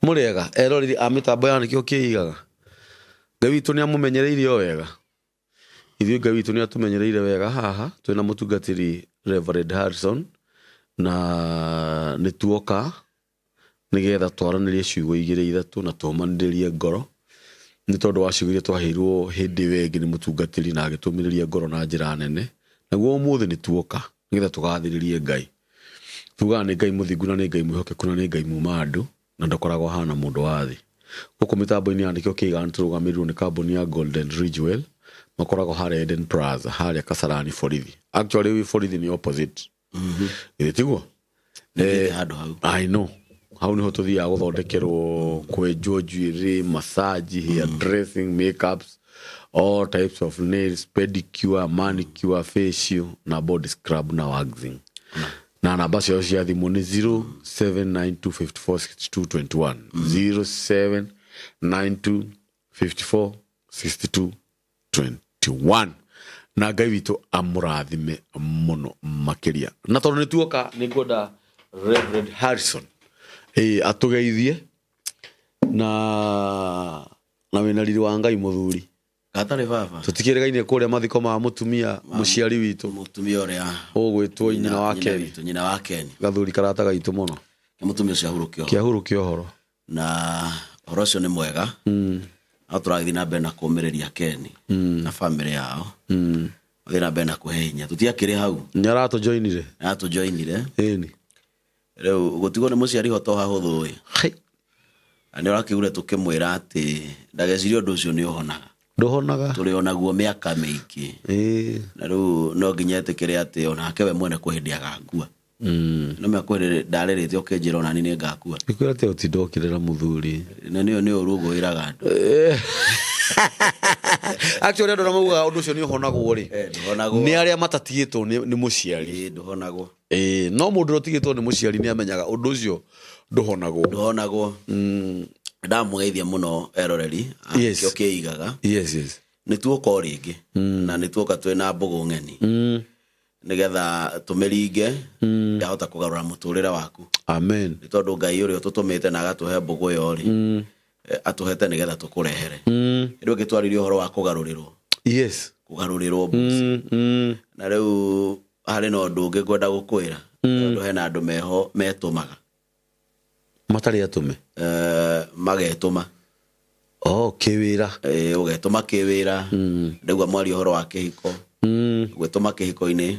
Mũrĩega eroreri a mĩtambo ya nĩkĩo kĩigaga. Ngai witũ nĩ amũmenyereire o wega. Ithuĩ Ngai witũ nĩ atũmenyereire wega haha twĩna mũtungatĩri Reverend Harrison na nĩ tuoka nĩgetha twaranĩrie ciugo igĩrĩ ithatũ na tũmanĩrĩrie ngoro nĩ tondũ wa ciugo iria twaheirwo hĩndĩ ĩyo ĩngĩ nĩ mũtungatĩri na agĩtũmĩrĩria ngoro na njĩra nene. Naguo ũmũthĩ nĩ tuoka nĩgetha tũgathĩrĩrie Ngai. Tugaga nĩ Ngai mũthingu na nĩ Ngai mwĩhokeku na nĩ Ngai muma andũ na ndakoragwo ahana mũndũ wa thĩ. Gũkũ mĩtambo-inĩ ya Nĩkĩo Kĩigaga nĩ tũrũgamĩrĩirwo nĩ kambuni ya Golden Ridgewell, makoragwo harĩa Eden Plaza, harĩa Kasarani borithi. Actually wĩ borithi nĩ opposite. Githĩ tiguo? Nĩthiĩte handũ hau. I know. Hau niho tũthiaga gũthondekerwo kwenjwo njuĩrĩ, massage, hair dressing, makeups, all types of nails, pedicure, manicure, facial na body scrub na waxing. Na namba ciao cia thimũ nĩ 0792546221 0792546221 na Ngai witũ amũrathime mũno makĩria. Na tondũ nĩ tuoka nĩ ngwenda Reverend Harrison atũgeithie na wĩna riri wa Ngai mũthuri. Gatarĩ baba. Tũtikĩrĩgaine kũrĩa mathiko ma mũtumia mũciari witũ. Mũtumia ũrĩa. Ũgwĩtwo nyina wa Ken. Witũ, nyina wa Ken. Gathuri karata gaitũ mũno. Nĩ mũtumia ũcio ahurũke ũhoro. Kĩahurũke ũhoro. Na ũhoro ũcio nĩ mwega. No tũragĩthiĩ na mbere na kũũmĩrĩria Ken na famĩlĩ yao. Mathiĩ na mbere na kũhe hinya. Tũtiakĩrĩ hau. Nĩ aratũjoinire. Nĩ aratũjoinire. Ĩni. Rĩu gũtigwo nĩ mũciari ho to hahũthũ ĩ. Hai. Na nĩ ũrakĩgure tũkĩmwĩra atĩ ndagecirie ũndũ ũcio nĩ ũhonaga. Ndũhonaga. Tũrĩ onaguo mĩaka mĩingĩ. Na rĩu no nginya etĩkĩre atĩ onake we mwene kwĩ hĩndĩ agakua. No mĩa kwĩ hĩndĩ ndarĩrĩte ũkĩnjĩra onani nĩ ngakua. Ngĩkwĩra atĩ ũtinda ũkĩrĩra mũthuri. Na nĩ ũru ũgũĩraga andũ. Actually andũ arĩa maugaga ũndũ ũcio nĩ ũhonagwo rĩ. Ndũhonagwo. Nĩ arĩa matatigĩtwo nĩ mũciari. Ndũhonagwo. No mũndũ ũrĩa ũtigĩtwo nĩ mũciari nĩ amenyaga ũndũ ũcio ndũhonagwo. Ndũhonagwo. Ndamũgeithia mũno eroreri a Yes. Nĩkĩo Kĩigaga. Yes, yes. Nĩ tuoka o rĩngĩ. Na nĩ tuoka twĩna mbũgũ ng'eni. Nĩgetha tũmĩringe yahota kũgarũra mũtũrĩre waku. Amen. Nĩ tondũ Ngai ũrĩa ũtũtũmĩte na agatũhe mbũgũ ĩyo rĩ, atũhete nĩgetha tũkũrehere. Rĩu ĩngĩ twaririe ũhoro wa kũgarũrĩrwo. Yes. Kũgarũrĩrwo mbuci. Na rĩu harĩ na ũndũ ũngĩ ngwenda gũkwĩra. Tondũ hena andũ meho metũmaga. Matarĩ atũme? Magetũma. Oh, kĩwĩra. Ũgetũma kĩwĩra. Ndaigua mwaria ũhoro wa kĩhiko. Gwĩtũma kĩhiko-inĩ.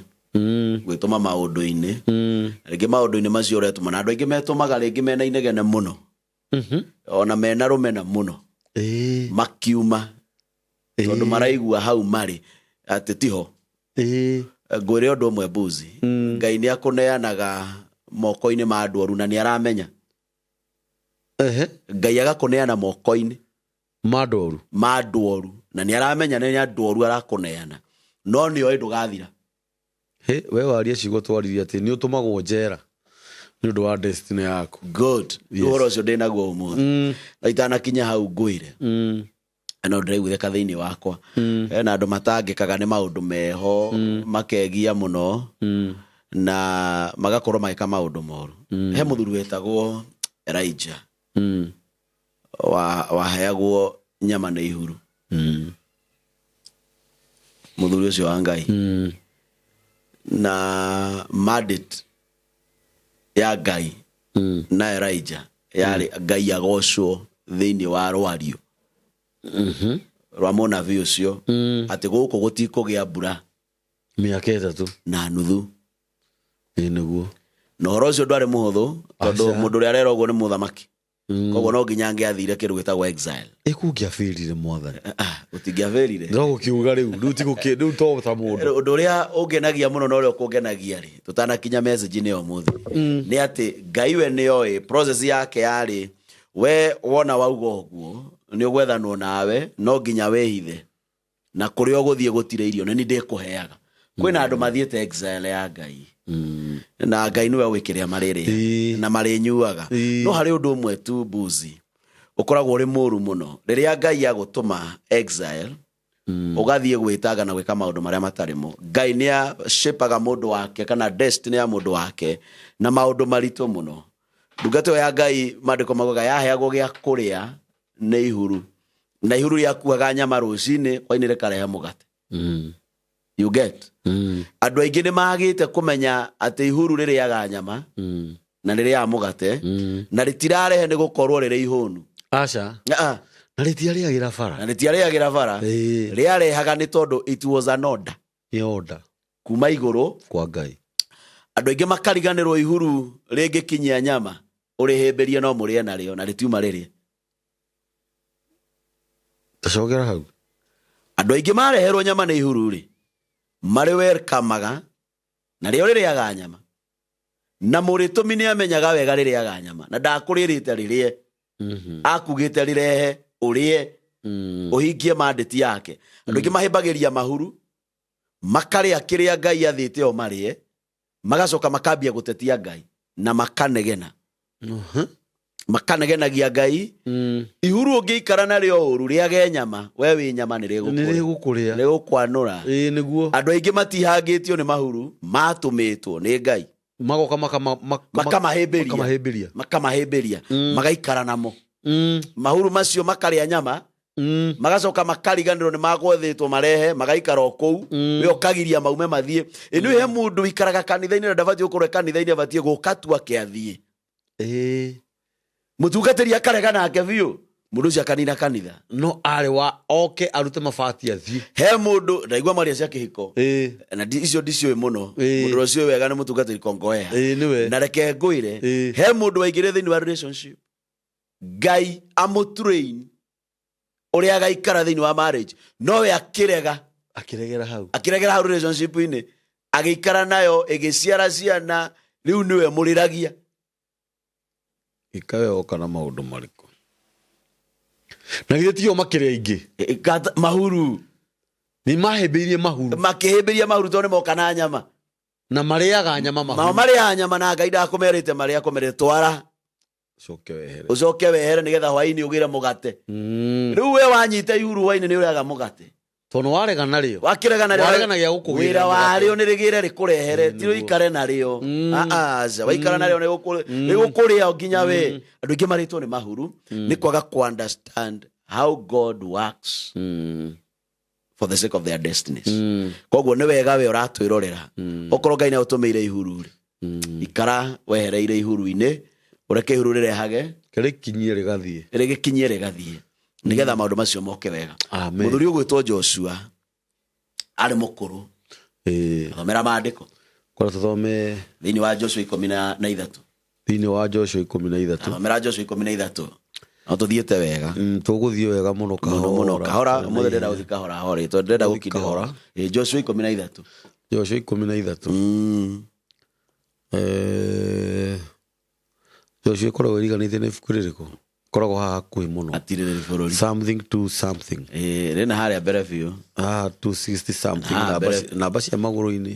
Gwĩtũma maũndũ-inĩ. Na rĩngĩ maũndũ-inĩ macio ũretũma. Na andũ aingĩ metũmaga rĩngĩ mena inegene mũno. Ona mena rũmena mũno. Makiuma. Tondũ maraigua hau marĩ atĩ tiho. Ngwĩre ũndũ ũmwe Mbuzi. Ngai nĩ akũneanaga moko-inĩ ma andũ oru na nĩ aramenya. Ngai agakũneana moko-inĩ ma andũ oru. Ma andũ oru na nĩ aramenya nĩ andũ oru arakũneana. No nĩ oĩ ndũgathira. He, we waria ciugo twaririe atĩ nĩ ũtũmagwo njera nĩ ũndũ wa destiny yaku. Good. Yes. Ũhoro ũcio ndĩ naguo ũmũthĩ. Na itanakinya hau ngwĩre. No ndĩraiguithĩka thĩinĩ wakwa. Hena andũ matangĩkaga nĩ maũndũ meho, makegia mũno, na magakorwo magĩka maũndũ moru. He mũthuri wetagwo Elijah. Waheagwo nyama nĩ ihuru. Mũthuri ũcio wa Ngai. Na mandate ya Ngai na Elijah yarĩ Ngai agocwo thĩinĩ wa rwario rwa mũnabii ũcio atĩ gũkũ gũtikũgĩa mbura mĩaka ĩtatũ na nuthu. Ĩ nĩguo. Na ũhoro ũcio ndwarĩ mũhũthũ tondũ Aca. mũndũ ũrĩa arera ũguo nĩ mũthamaki. Koguo no nginya angĩathire kĩndũ gĩtagwo exile. Ĩ kũngĩabĩrire mwathani? Gũtingĩabĩrire. No gũkiuga rĩu, rĩu ti gũkĩ, rĩu to ta mũndũ. Ũndũ ũrĩa ũngenagia mũno na ũrĩa ũkũngenagia rĩ, tũtanakinya message -inĩ ya ũmũthĩ, nĩ atĩ Ngai we nĩ oĩ process yake yarĩ, we wona wauga ũguo, nĩ ũgwethanwo nawe, no nginya wĩhithe. Na kũrĩa ũgũthiĩ gũtirĩ irio, nĩ niĩ ndĩkũheaga. Kwĩna andũ mathiĩte exile ya Ngai. Na Ngai nĩwe ũĩ kĩrĩa marĩrĩa na marĩnyuaga. No harĩ ũndũ ũmwe tu Mbuzi, ũkoragwo ũrĩ mũru mũno. Rĩrĩa Ngai agũtũma exile, ũgathiĩ gwĩtanga na gwĩka maũndũ marĩa matarĩ mo. Ngai nĩ a-shape-aga mũndũ wake kana destiny ya mũndũ wake na maũndũ maritũ mũno. Ndungata ĩyo ya Ngai, maandĩko maugaga yaheagwo gĩa kũrĩa nĩ ihuru, na ihuru rĩakuaga nyama rũcinĩ, hwainĩ rĩkarehe mũgate. You get? Andũ aingĩ nĩ magĩte kũmenya atĩ ihuru rĩrĩaga nyama na rĩrĩaga mũgate, na rĩtirarehe nĩ gũkorwo rĩrĩ ihũnu. Aca. Ah, Na rĩtiarĩagĩra bara. Na rĩtiarĩagĩra bara. Rĩarehaga nĩ tondũ it was an order Nĩ order kuma igũrũ. Kwa Ngai. Andũ aingĩ makariganĩrwo ihuru rĩngĩkinyia nyama ũrĩhĩmbĩrie no mũrĩe narĩo, na rĩtiuma rĩrĩe. Tacokera hau. Andũ aingĩ mareherwo nyama nĩ ihuru rĩ, marĩ welcome-aga, na rĩo rĩrĩaga nyama, na mũrĩtũmi nĩ amenyaga wega rĩrĩaga nyama, na ndakũrĩrĩte rĩrĩe, akugĩte rĩrehe ũrĩe, ũhingie mandĩti yake. Andũ aingĩ mahĩmbagĩria mahuru, makarĩa kĩrĩa Ngai athĩte o marĩe, magacoka makambia gũtetia Ngai na makanegena, makanegenagia Ngai. Ihuru ũngĩikara narĩo ũru rĩage nyama, we wĩ nyama, nĩ nĩ rĩgũkũrĩa. Rĩgũkũrĩa. Rĩgũkwanũra. Ĩĩ, nĩguo. Andũ aingĩ matihangĩtio nĩ mahuru, matũmĩtwo nĩ Ngai. Magoka makamahĩmbĩria. Makamahĩmbĩria. Makamahĩmbĩria, magaikara namo mahuru macio, makarĩa nyama, magacoka makariganĩrwo nĩ magwathĩtwo marehe, magaikara o kũu. We ũkagiria maume mathiĩ. Ĩ nĩ he mũndũ wikaraga kanitha-inĩ na ndabatiĩ gũkorwo e kanitha-inĩ, abatiĩ gũka tu akĩathiĩ. Mũtungatĩri akarega nake biũ, mũndũ ũcio akanina kanitha. No arĩ wa oke arute mabati athiĩ. He mũndũ ndaigua maria cia kĩhiko, na icio ndiciũĩ mũno. Mũndũ ũrĩa ũciũĩ wega nĩ mũtungatĩri Kongoea. Ĩĩ, nĩwe. Na reke ngwĩre, he mũndũ waingĩrire thĩinĩ wa relationship, Ngai amũtrain ũrĩa agaikara thĩinĩ wa marriage, nowe akĩrega. Akĩregera hau. Akĩregera hau relationship-inĩ, agĩikara nayo, ĩgĩciara ciana, rĩu nĩwe mũrĩragia. Ikawe oka na maũndũ marĩkũ, na githĩ tio makĩrĩ aingĩ? Mahuru. Nĩ mahĩmbĩirie mahuru. Makĩhĩmbĩria mahuru tondũ nĩ moka na nyama. Na marĩaga nyama mao. Mahuru. Marĩaga nyama, na Ngai ndakũmerĩte marĩa akũmerĩte twara. Coke wehere. Ũcoke wehere nĩgetha hwainĩ ũgĩre mũgate. Rĩu we wanyita ihuru, hwainĩ nĩ ũrĩaga mũgate. Tondũ warega narĩo. Wakĩrega narĩo. Warega na gĩa gũkũgĩrĩra wĩra mũgate. warĩo nĩ rĩgĩre rĩkũrehere, ti Nĩguo. ũikare narĩo. Ah, aca, waikara narĩo rĩgũkũrĩa nginya we. Andũ aingĩ marĩtwo nĩ mahuru nĩ kwaga kũ understand how God works for the sake of their destinies. Koguo nĩ wega we ũratwĩrorera, okorwo Ngai nĩ ũtũmĩire ihuru rĩ, ikara wehereire ihuru-inĩ, ũreke ihuru rĩrehage. Rĩkinyie rĩgathiĩ. Rĩgĩkinyie rĩgathiĩ, nĩgetha maũndũ macio moke wega. Amen. Mũthuri ũgwĩtwo Joshua arĩ mũkũrũ. Thomera maandĩko. Kora tũthome. Thĩinĩ wa Joshua 13. Thĩinĩ wa Joshua 13. Thomera Joshua 13, no tũthiĩte wega. Tũgũthiĩ wega mũno. Mũno mũno. Kahora. Kahora, ũmũthĩ ndĩrenda gũthiĩ kahora hore, tondũ ndĩrenda Gũthiĩ gũkindĩra. kahora. Ĩĩ, Joshua 13. Joshua 13. Joshua ĩkoragwo ĩriganĩtie na ibuku rĩrĩkũ? Koragwo haha hakuhĩ mũno. Atirĩrĩri bũrũri. Something to something. Ĩĩ, rĩna harĩa mbere biũ. Ah, 260 something. Ah, namba mbere. namba cia magũrũ-inĩ.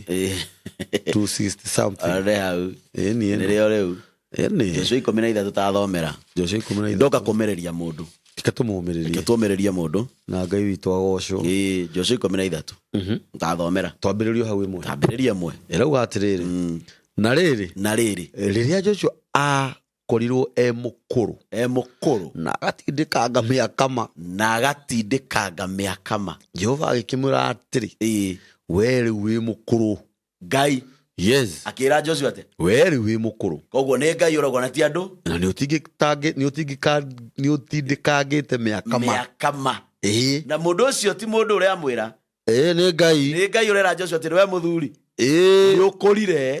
260 something. Arĩ hau. Ĩni ĩno. Nĩrĩo rĩu. Ĩni. Joshua 13 tathomera. Joshua 13. Ndoka kũmĩrĩria mũndũ. Tika tũmũmĩrĩrie. Tũmĩrĩrie mũndũ. Na Ngai witũ agocwo. Ĩĩ, Joshua 13 tathomera. Twambĩrĩrio hau ĩmwe. Tambĩrĩria ĩmwe. Ĩrauga atĩrĩrĩ, na rĩrĩ, Na rĩrĩ, rĩrĩa Joshua akorirwo e mũkũrũ, e mũkũrũ, na agatindĩkanga mĩaka ma, na agatindĩkanga mĩaka ma, Jehova agĩkĩmwĩra atĩrĩ, we rĩu wĩ mũkũrũ. Ngai Yes. Akĩra Joshua atĩ, we rĩu wĩ mũkũrũ. Koguo nĩ Ngai ũragwo na ti andũ. Na nĩ ũtindĩkangĩte mĩaka ma. Mĩaka ma. Ĩĩ. Na mũndũ ũcio ti mũndũ ũrĩa amwĩra. Ĩĩ, nĩ Ngai. Nĩ Ngai ũrera Joshua atĩ, we mũthuri, nĩ ũkũrire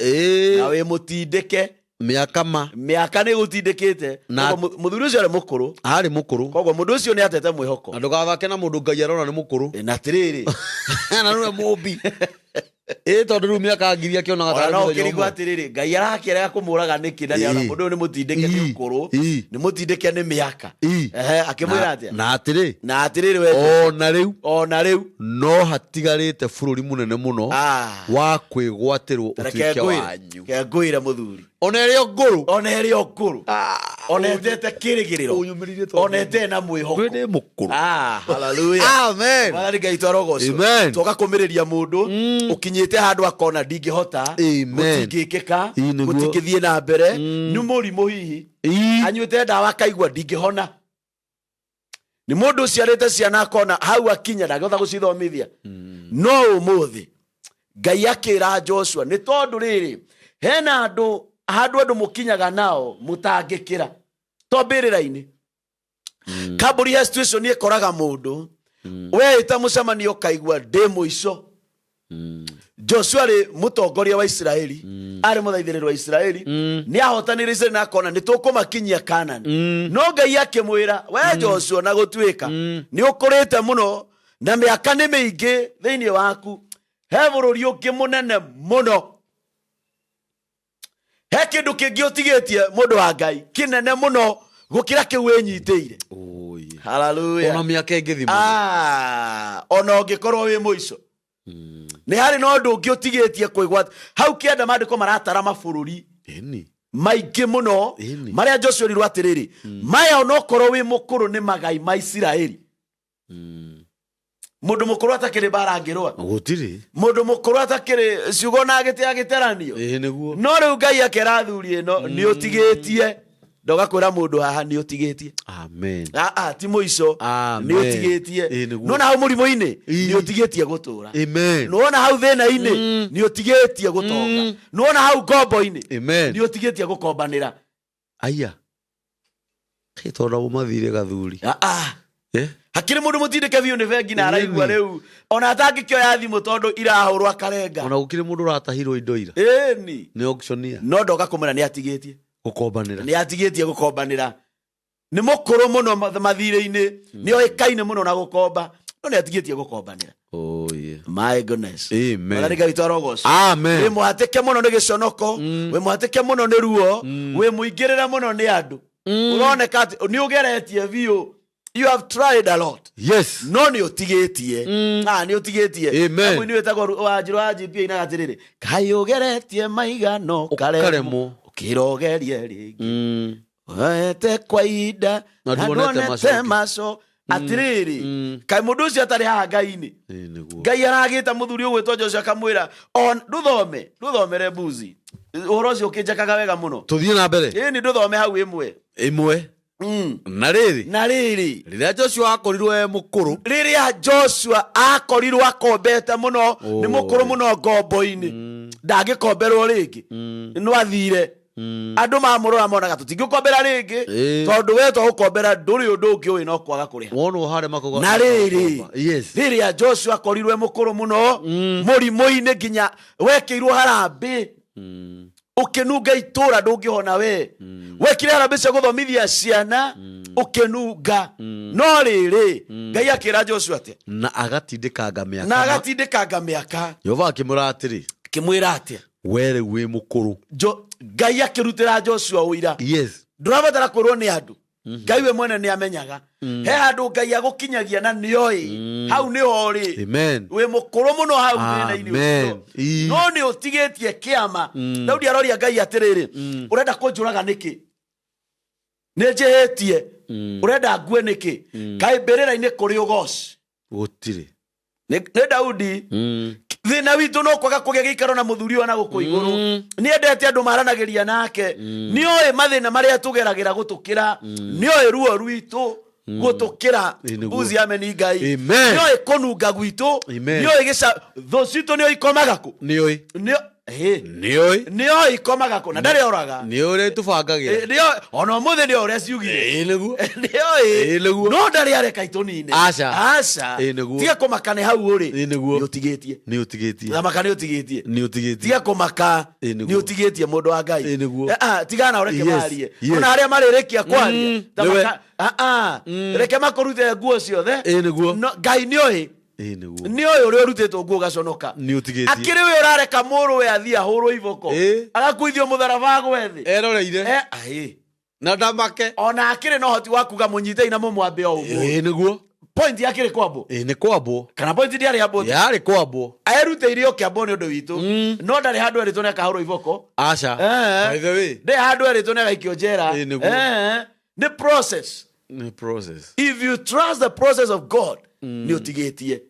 na wĩ mũtindĩke mĩaka ma. Mĩaka nĩ gũtindĩkĩte. Koguo mũthuri ũcio arĩ mũkũrũ. Arĩ mũkũrũ. Koguo mũndũ ũcio nĩ atete mwĩhoko. Na ndũgathake na mũndũ Ngai arona nĩ mũkũrũ. Na atĩrĩrĩ, na nĩwe mũmbi. Ĩĩ, tondũ rĩu mĩaka ngiri akĩonaga ona tarĩ no mũthenya ũkĩrigwo ũmwe. atĩrĩrĩ, Ngai arakĩrega kũmũraga nĩkĩ, na nĩarona mũndũ ũyũ nĩ mũtindĩke nĩ ũkũrũ, nĩ mũtindĩke nĩ mĩaka. Ehe, akĩmwĩra atĩa? Na atĩrĩ, na atĩrĩrĩ, we ona rĩu, ona rĩu no hatigarĩte bũrũri mũnene mũno Ah. wa kwĩgwatĩrwo Reke ũtuĩke ngwĩre, wanyu. reke ngwĩre mũthuri, Ona ĩrĩa ngũrũ. Ona ĩrĩa ngũrũ. Ona etete kĩrĩgĩrĩro. Ũnyũmĩrĩirie tondũ- Ona etete na mwĩhoko. Twĩ ndĩ mũkũrũ. Ah, hallelujah. Amen. Mwathani Ngai twarogocwo. Amen. Twoka kũmĩrĩria mũndũ ũkinyĩte handũ akona ndingĩhota, Amen. gũtingĩkĩka, Ii, nĩguo. gũtingĩthiĩ na mbere, nĩ mũrimũ hihi Ii. anyuĩte ndawa akaigua ndingĩhona. Nĩ mũndũ ũciarĩte ciana akona hau akinya ndangĩhota gũcithomithia. No ũmũthĩ Ngai akĩra Joshua nĩ tondũ rĩrĩ hena andũ handũ andũ mũkinyaga nao mũtangĩkĩra to mbĩrĩra-inĩ. Kambũri ya situation ĩkoraga mũndũ weĩta mũcemanio ũkaigua ndĩ mũico. Joshua rĩ mũtongoria wa Isiraeli, arĩ mũthaithĩrĩri wa Isiraeli, nĩ ahotanĩire Isiraeli na akona nĩ tũkũmakinyia Kanani. No Ngai akĩmwĩra we Joshua, na gũtuĩka nĩ ũkũrĩte mũno na mĩaka nĩ mĩingĩ thĩinĩ waku, he bũrũri ũngĩ mũnene mũno, he kĩndũ kĩngĩ ũtigĩtie mũndũ wa Ngai kĩnene mũno gũkĩra kĩu wĩnyitĩire. Oi. Hallelujah. Ona mĩaka ĩngĩthima. Ah, ona ũngĩkorwo wĩ mũico nĩ harĩ na ũndũ ũngĩ ũtigĩtie kwĩgwata hau kĩanda. Maandĩko maratara mabũrũri Ĩni. maingĩ mũno Ĩni. marĩa Joshua erirwo atĩrĩrĩ, maya onokorwo wĩ mũkũrũ nĩ magai ma Isiraeli. Mũndũ mũkũrũ atakĩrĩ mbara angĩrũa? Gũtirĩ. Mũndũ mũkũrũ atakĩrĩ ciugo na agĩte agĩteranio? Ĩĩ nĩguo. No rĩu Ngai akera athuri ĩno nĩ ũtigĩtie, ndoga kwĩra mũndũ haha nĩ ũtigĩtie. Amen. Ah, ah, ti mũico. Amen. Nĩ ũtigĩtie. Ĩĩ nĩguo. Nona hau mũrimũ-inĩ Ĩĩ. nĩ ũtigĩtie gũtũra. Amen. Nona hau thĩna-inĩ nĩ ũtigĩtie gũtonga. Nona hau ngombo-inĩ Amen. nĩ ũtigĩtie gũkombanĩra. Aya. Kaĩ tondũ mathire gathuri. Ah, ah. Eh? Hakĩrĩ mũndũ mũtindĩke biũ nĩ bengi na araigua Ĩni. rĩu ona atangĩkĩoya thimũ tondũ irahũrwo akarenga. Ona gũkĩrĩ mũndũ ũratahirwo indo ira. Ĩni. Nĩ auctioneer. No ndoka kũmwĩra nĩ atigĩtie. Gũkombanĩra. Nĩ atigĩtie gũkombanĩra. Nĩ mũkũrũ mũno mathirĩ-inĩ, nĩ oĩkaine mũno na gũkomba, no nĩ atigĩtie gũkombanĩra. Oh yeah. My goodness. Amen. Mwathani Ngai witũ arogocwo. Amen. Wĩ mũhatĩke mũno nĩ gĩconoko, wĩ mũhatĩke mũno nĩ ruo, wĩ mũingĩrĩre mũno nĩ andũ, ũroneka atĩ nĩ ũgeretie biũ, you have tried a lot, Yes. no nĩ ũtigĩtie. Ah, nĩ ũtigĩtie. Amen. Mũini wĩtagwo wa Njĩrũ wa GP ainaga atĩrĩrĩ, kaĩ ũgeretie maigano Ũkaremwo. ũkĩrogerie rĩngĩ oete kwa ihinda Na na nduonete nduonete macokio. maco atĩrĩrĩ, kaĩ mũndũ ũcio atarĩ haha Ngai-inĩ? Ĩĩ nĩguo. Ngai aragĩta mũthuri ũgwĩtwo Joshua akamwĩra on ndũthome ndũthomere mbuzi ũhoro ũcio ũkĩnjakaga wega mũno. Tũthiĩ na mbere. Ĩni, ndũthome hau ĩmwe. Ĩmwe. Na rĩrĩ. Na rĩrĩ. Rĩrĩa Joshua akorirwo e mũkũrũ. Rĩrĩa Joshua akorirwo akombete mũno, nĩ mũkũrũ mũno ngombo-inĩ, ndangĩkomberwo rĩngĩ, no athire andũ mamũrora monaga tũtingĩkombera rĩngĩ, tondũ we twagũkombera ndũrĩ ũndũ ũngĩ ũĩ no kwaga kũrĩha. Wonwo harĩa makoga. Na rĩrĩ, Yes. rĩrĩa Joshua akorirwo e mũkũrũ mũno mũrimũ-inĩ nginya wekĩirwo harambĩ ũkĩnunga itũra ndũngĩhona, we wekire harambĩ cia gũthomithia ciana ũkĩnunga, no rĩrĩ, Ngai akĩra Joshua atĩa? Na agatindĩkanga mĩaka. Na agatindĩkanga mĩaka. Jehova akĩmwĩra atĩrĩ. Akĩmwĩra atĩa? We rĩu wĩ mũkũrũ. Ngai akĩrutĩra Joshua ũira. Yes. Ndũrabatara kwĩrwo nĩ andũ, Ngai we mwene nĩ amenyaga he handũ Ngai agũkinyagia na nĩoĩ hau nĩho rĩ. Amen. Wĩ mũkũrũ mũno hau thĩna-inĩ Amen. ũcio, Ii. no nĩ ũtigĩtie kĩama. Daudi aroria Ngai atĩrĩrĩ, ũrenda kũnjũraga nĩkĩ? Nĩ njĩhĩtie? Ũrenda ngue nĩkĩ? Kaĩ mbĩrĩra-inĩ kũrĩ ũgoci? Gũtirĩ. Nĩ Daudi. Thĩna witũ no kwaga kũgĩa gĩikaro na mũthuri ũyũ na gũkũ igũrũ. Nĩ endete andũ maranagĩria nake. Nĩ oĩ mathĩna marĩa tũgeragĩra gũtũkĩra, nĩ oĩ ruo rwitũ gũtũkĩra. Ĩ, nĩguo. Mbuzi ameni Ngai. Amen. Nĩ oĩ kũnunga gwitũ. Amen. Nĩ oĩ gĩca thũ citũ, nĩ oĩ ikomaga kũ. Nĩũĩ. Nĩũĩ. Nĩ oĩ ikomaga kũ na ndarĩ oraga. Nĩũĩ ũrĩa tũbangagĩra. Nĩ ona ũmũthĩ nĩ oĩ ũrĩa ciugire. Ĩĩ nĩguo. Nĩoĩ. Ĩ, nĩguo. No ndarĩ areka itũnine. Aca. Aca. Ĩ, nĩguo. Tiga kũmaka nĩ hau ũrĩ. Ĩ, nĩguo. Nĩ ũtigĩtie. Nĩ ũtigĩtie. Thamaka nĩ ũtigĩtie. Nĩ ũtigĩtie. Tiga kũmaka. Ĩ, nĩguo. Nĩ ũtigĩtie mũndũ wa Ngai. Ĩ, nĩguo. Eh, ah, tigana ũreke Yes, marie. yes. Ona arĩa marĩrĩkia kwaria, nĩwe. thamaka, ah, ah, reke makũrute nguo ciothe. Ĩ, nĩguo. No, Ngai nĩoĩ. Ĩ nĩguo. Nĩoĩ ũrĩa ũrutĩtwo nguo ũgaconoka. Nĩ ũtigĩtie. Akĩrĩ we ũrareka mũrũwe athiĩ ahũrwo iboko, Ĩ. agakuithio mũtharaba agwe thĩ. Eroreire. Eh, aĩ. Na ndamake. Ona akĩrĩ na ũhoti wa kuga mũnyitei na mũmwambe o ũguo. Ĩ nĩguo. Point yakĩrĩ kwambwo. Ĩ, nĩ kwambwo. Kana point ndĩarĩ yambwo? Yarĩ kwambwo. Erutĩire ũkĩambwo nĩ ũndũ witũ. No ndarĩ handũ erĩtwo nĩ akahũrwo iboko. Aca. Eh. By the way, Ndĩ handũ erĩtwo nĩ agaikio njera. Ĩ, nĩguo. Eh, nĩ process. Nĩ process. If you trust the process of God, nĩ ũtigĩtie.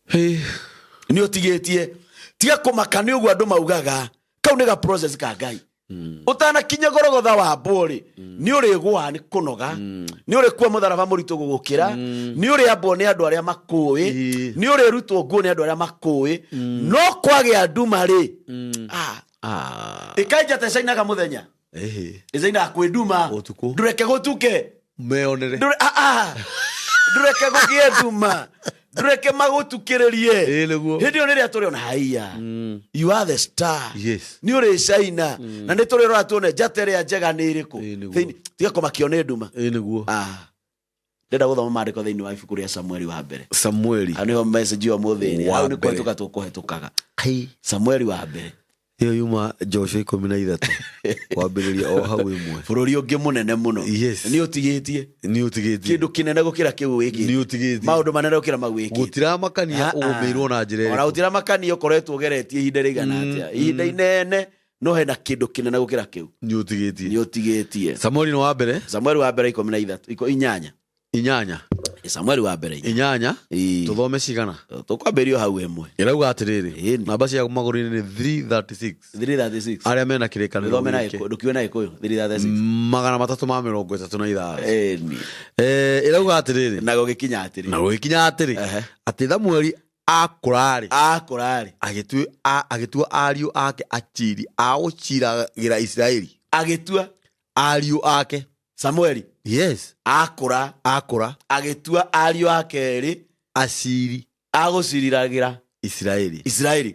Hey. Nĩ ũtigĩtie. Tiga kũmaka nĩ ũguo andũ maugaga. Kau nĩ ga process ka Ngai. Ũtanakinya gorogotha wambwo rĩ, nĩ ũrĩgũa nĩ kũnoga, nĩ ũrĩkua mũtharaba mũritũ gũgũkĩra, nĩ ũrĩambwo nĩ andũ arĩa makũĩ, nĩ ũrĩrutwo nguo nĩ andũ arĩa makũĩ. No kwagĩa nduma rĩ, ah, Ah. ĩkai njata ĩcainaga mũthenya. Ĩhĩ. Ĩcainaga kwĩ nduma. Ũtukũ. Ndũreke gũtuke. Meonere. Ah, ah. Ndũreke gũgĩe nduma, ndũreke magũtukĩrĩrie. Ĩ, nĩguo. Hĩndĩ ĩyo nĩrĩa tũrĩona haiya, you are the star. Nĩ ũrĩcaina na nĩ tũrĩrora tuone njata ĩrĩa njega nĩ ĩrĩkũ. Ĩ, nĩguo. Tiga kũmakio nĩ nduma. Ĩ, nĩguo. Ah. Ndĩrenda gũthoma maandĩko thĩinĩ wa ibuku rĩa Samueli wa mbere. Samueli Hau nĩho message ya ũmũthĩ ĩrĩ. Wa Hau nĩ mbere. kũhetũka tũkũhetũkaga. Kai. Samueli wa mbere. Ĩyo yuma Joshua 13 kwambĩrĩria o hau ĩmwe. Bũrũri ũngĩ mũnene mũno. Nĩ ũtigĩtie. Nĩ ũtigĩtie. Kĩndũ kĩnene gũkĩra kĩu wĩkĩte. Nĩ ũtigĩtie. Maũndũ manene gũkĩra mau wĩkĩte. Gũtiramakania Ah, ah. ũgũmĩirwo na njĩra Ona ĩrĩkũ. gũtiramakania ũkoretwo ũgeretie ihinda rĩigana atĩa. Ihinda inene, no hena kĩndũ kĩnene gũkĩra kĩu. Nĩ ũtigĩtie. Nĩ ũtigĩtie. Samueli nĩ wa mbere. Samueli wa mbere 13, 8. 8. Samueli wa mbere inya. 8. Ĩĩ. Tũthome cigana? Tũkwambĩrĩrio hau ĩmwe. Ĩrauga atĩrĩrĩ, Ĩni. namba cia magũrũ-inĩ nĩ 336. 336. Arĩa mena kĩrĩkanĩro Thome na gĩkĩ. Gĩkũyũ, ndũkiuge na Gĩkũyũ, 336. 335. Ĩni. Ĩrauga atĩrĩrĩ, Na gũgĩkinya atĩrĩ. na gũgĩkinya atĩrĩ, Ehe. atĩ Samueli akũra-rĩ, Akũra-rĩ. Agĩtua ariũ ake aciri a gũciragĩra Isiraeli. Agĩtua ariũ ake. Samueli. Yes. Akũra. Akũra. Agĩtua ariũ ake erĩ. Aciri. A gũciriragĩra Isiraeli. Isiraeli.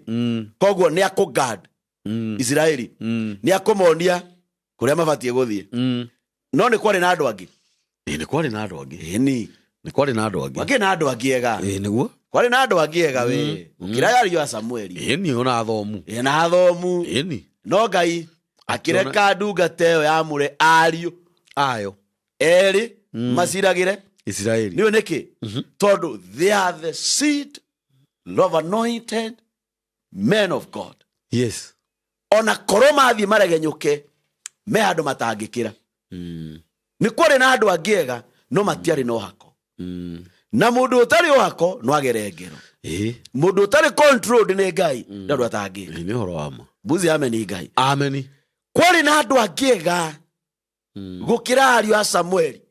Koguo nĩ akũ guard Isiraeli. Nĩ akũmonia kũrĩa mabatiĩ gũthiĩ. No nĩ kwarĩ na andũ angĩ. Ĩ, nĩ kwarĩ na andũ angĩ. Ĩni. Nĩ kwarĩ na andũ angĩ. Gwakĩrĩ na andũ angĩ ega. Ĩ, nĩguo. Kwarĩ na andũ angĩ ega we. Gũkĩra ariũ a Samueli. Ĩni, ona athomu. Ĩ, na athomu. Ĩni. No Ngai akĩreka ndungata ĩyo yamũre ariũ ayo erĩ maciragĩre Isiraeli. Nĩũĩ nĩkĩ? Tondũ they are the seed of anointed men of God. Yes. Ona korwo mathiĩ maregenyũke, me handũ matangĩkĩra. Nĩ kwarĩ na andũ angĩ ega, no matiarĩ na ũhako. Na mũndũ ũtarĩ ũhako no agere ngero. Mũndũ ũtarĩ controlled nĩ Ngai, nĩ andũ atangĩka. Ĩ, nĩ ũhoro wa ma. Mbuzi ameni Ngai. Ameni. Kwarĩ na andũ angĩ ega gũkĩra ariũ a Samueli.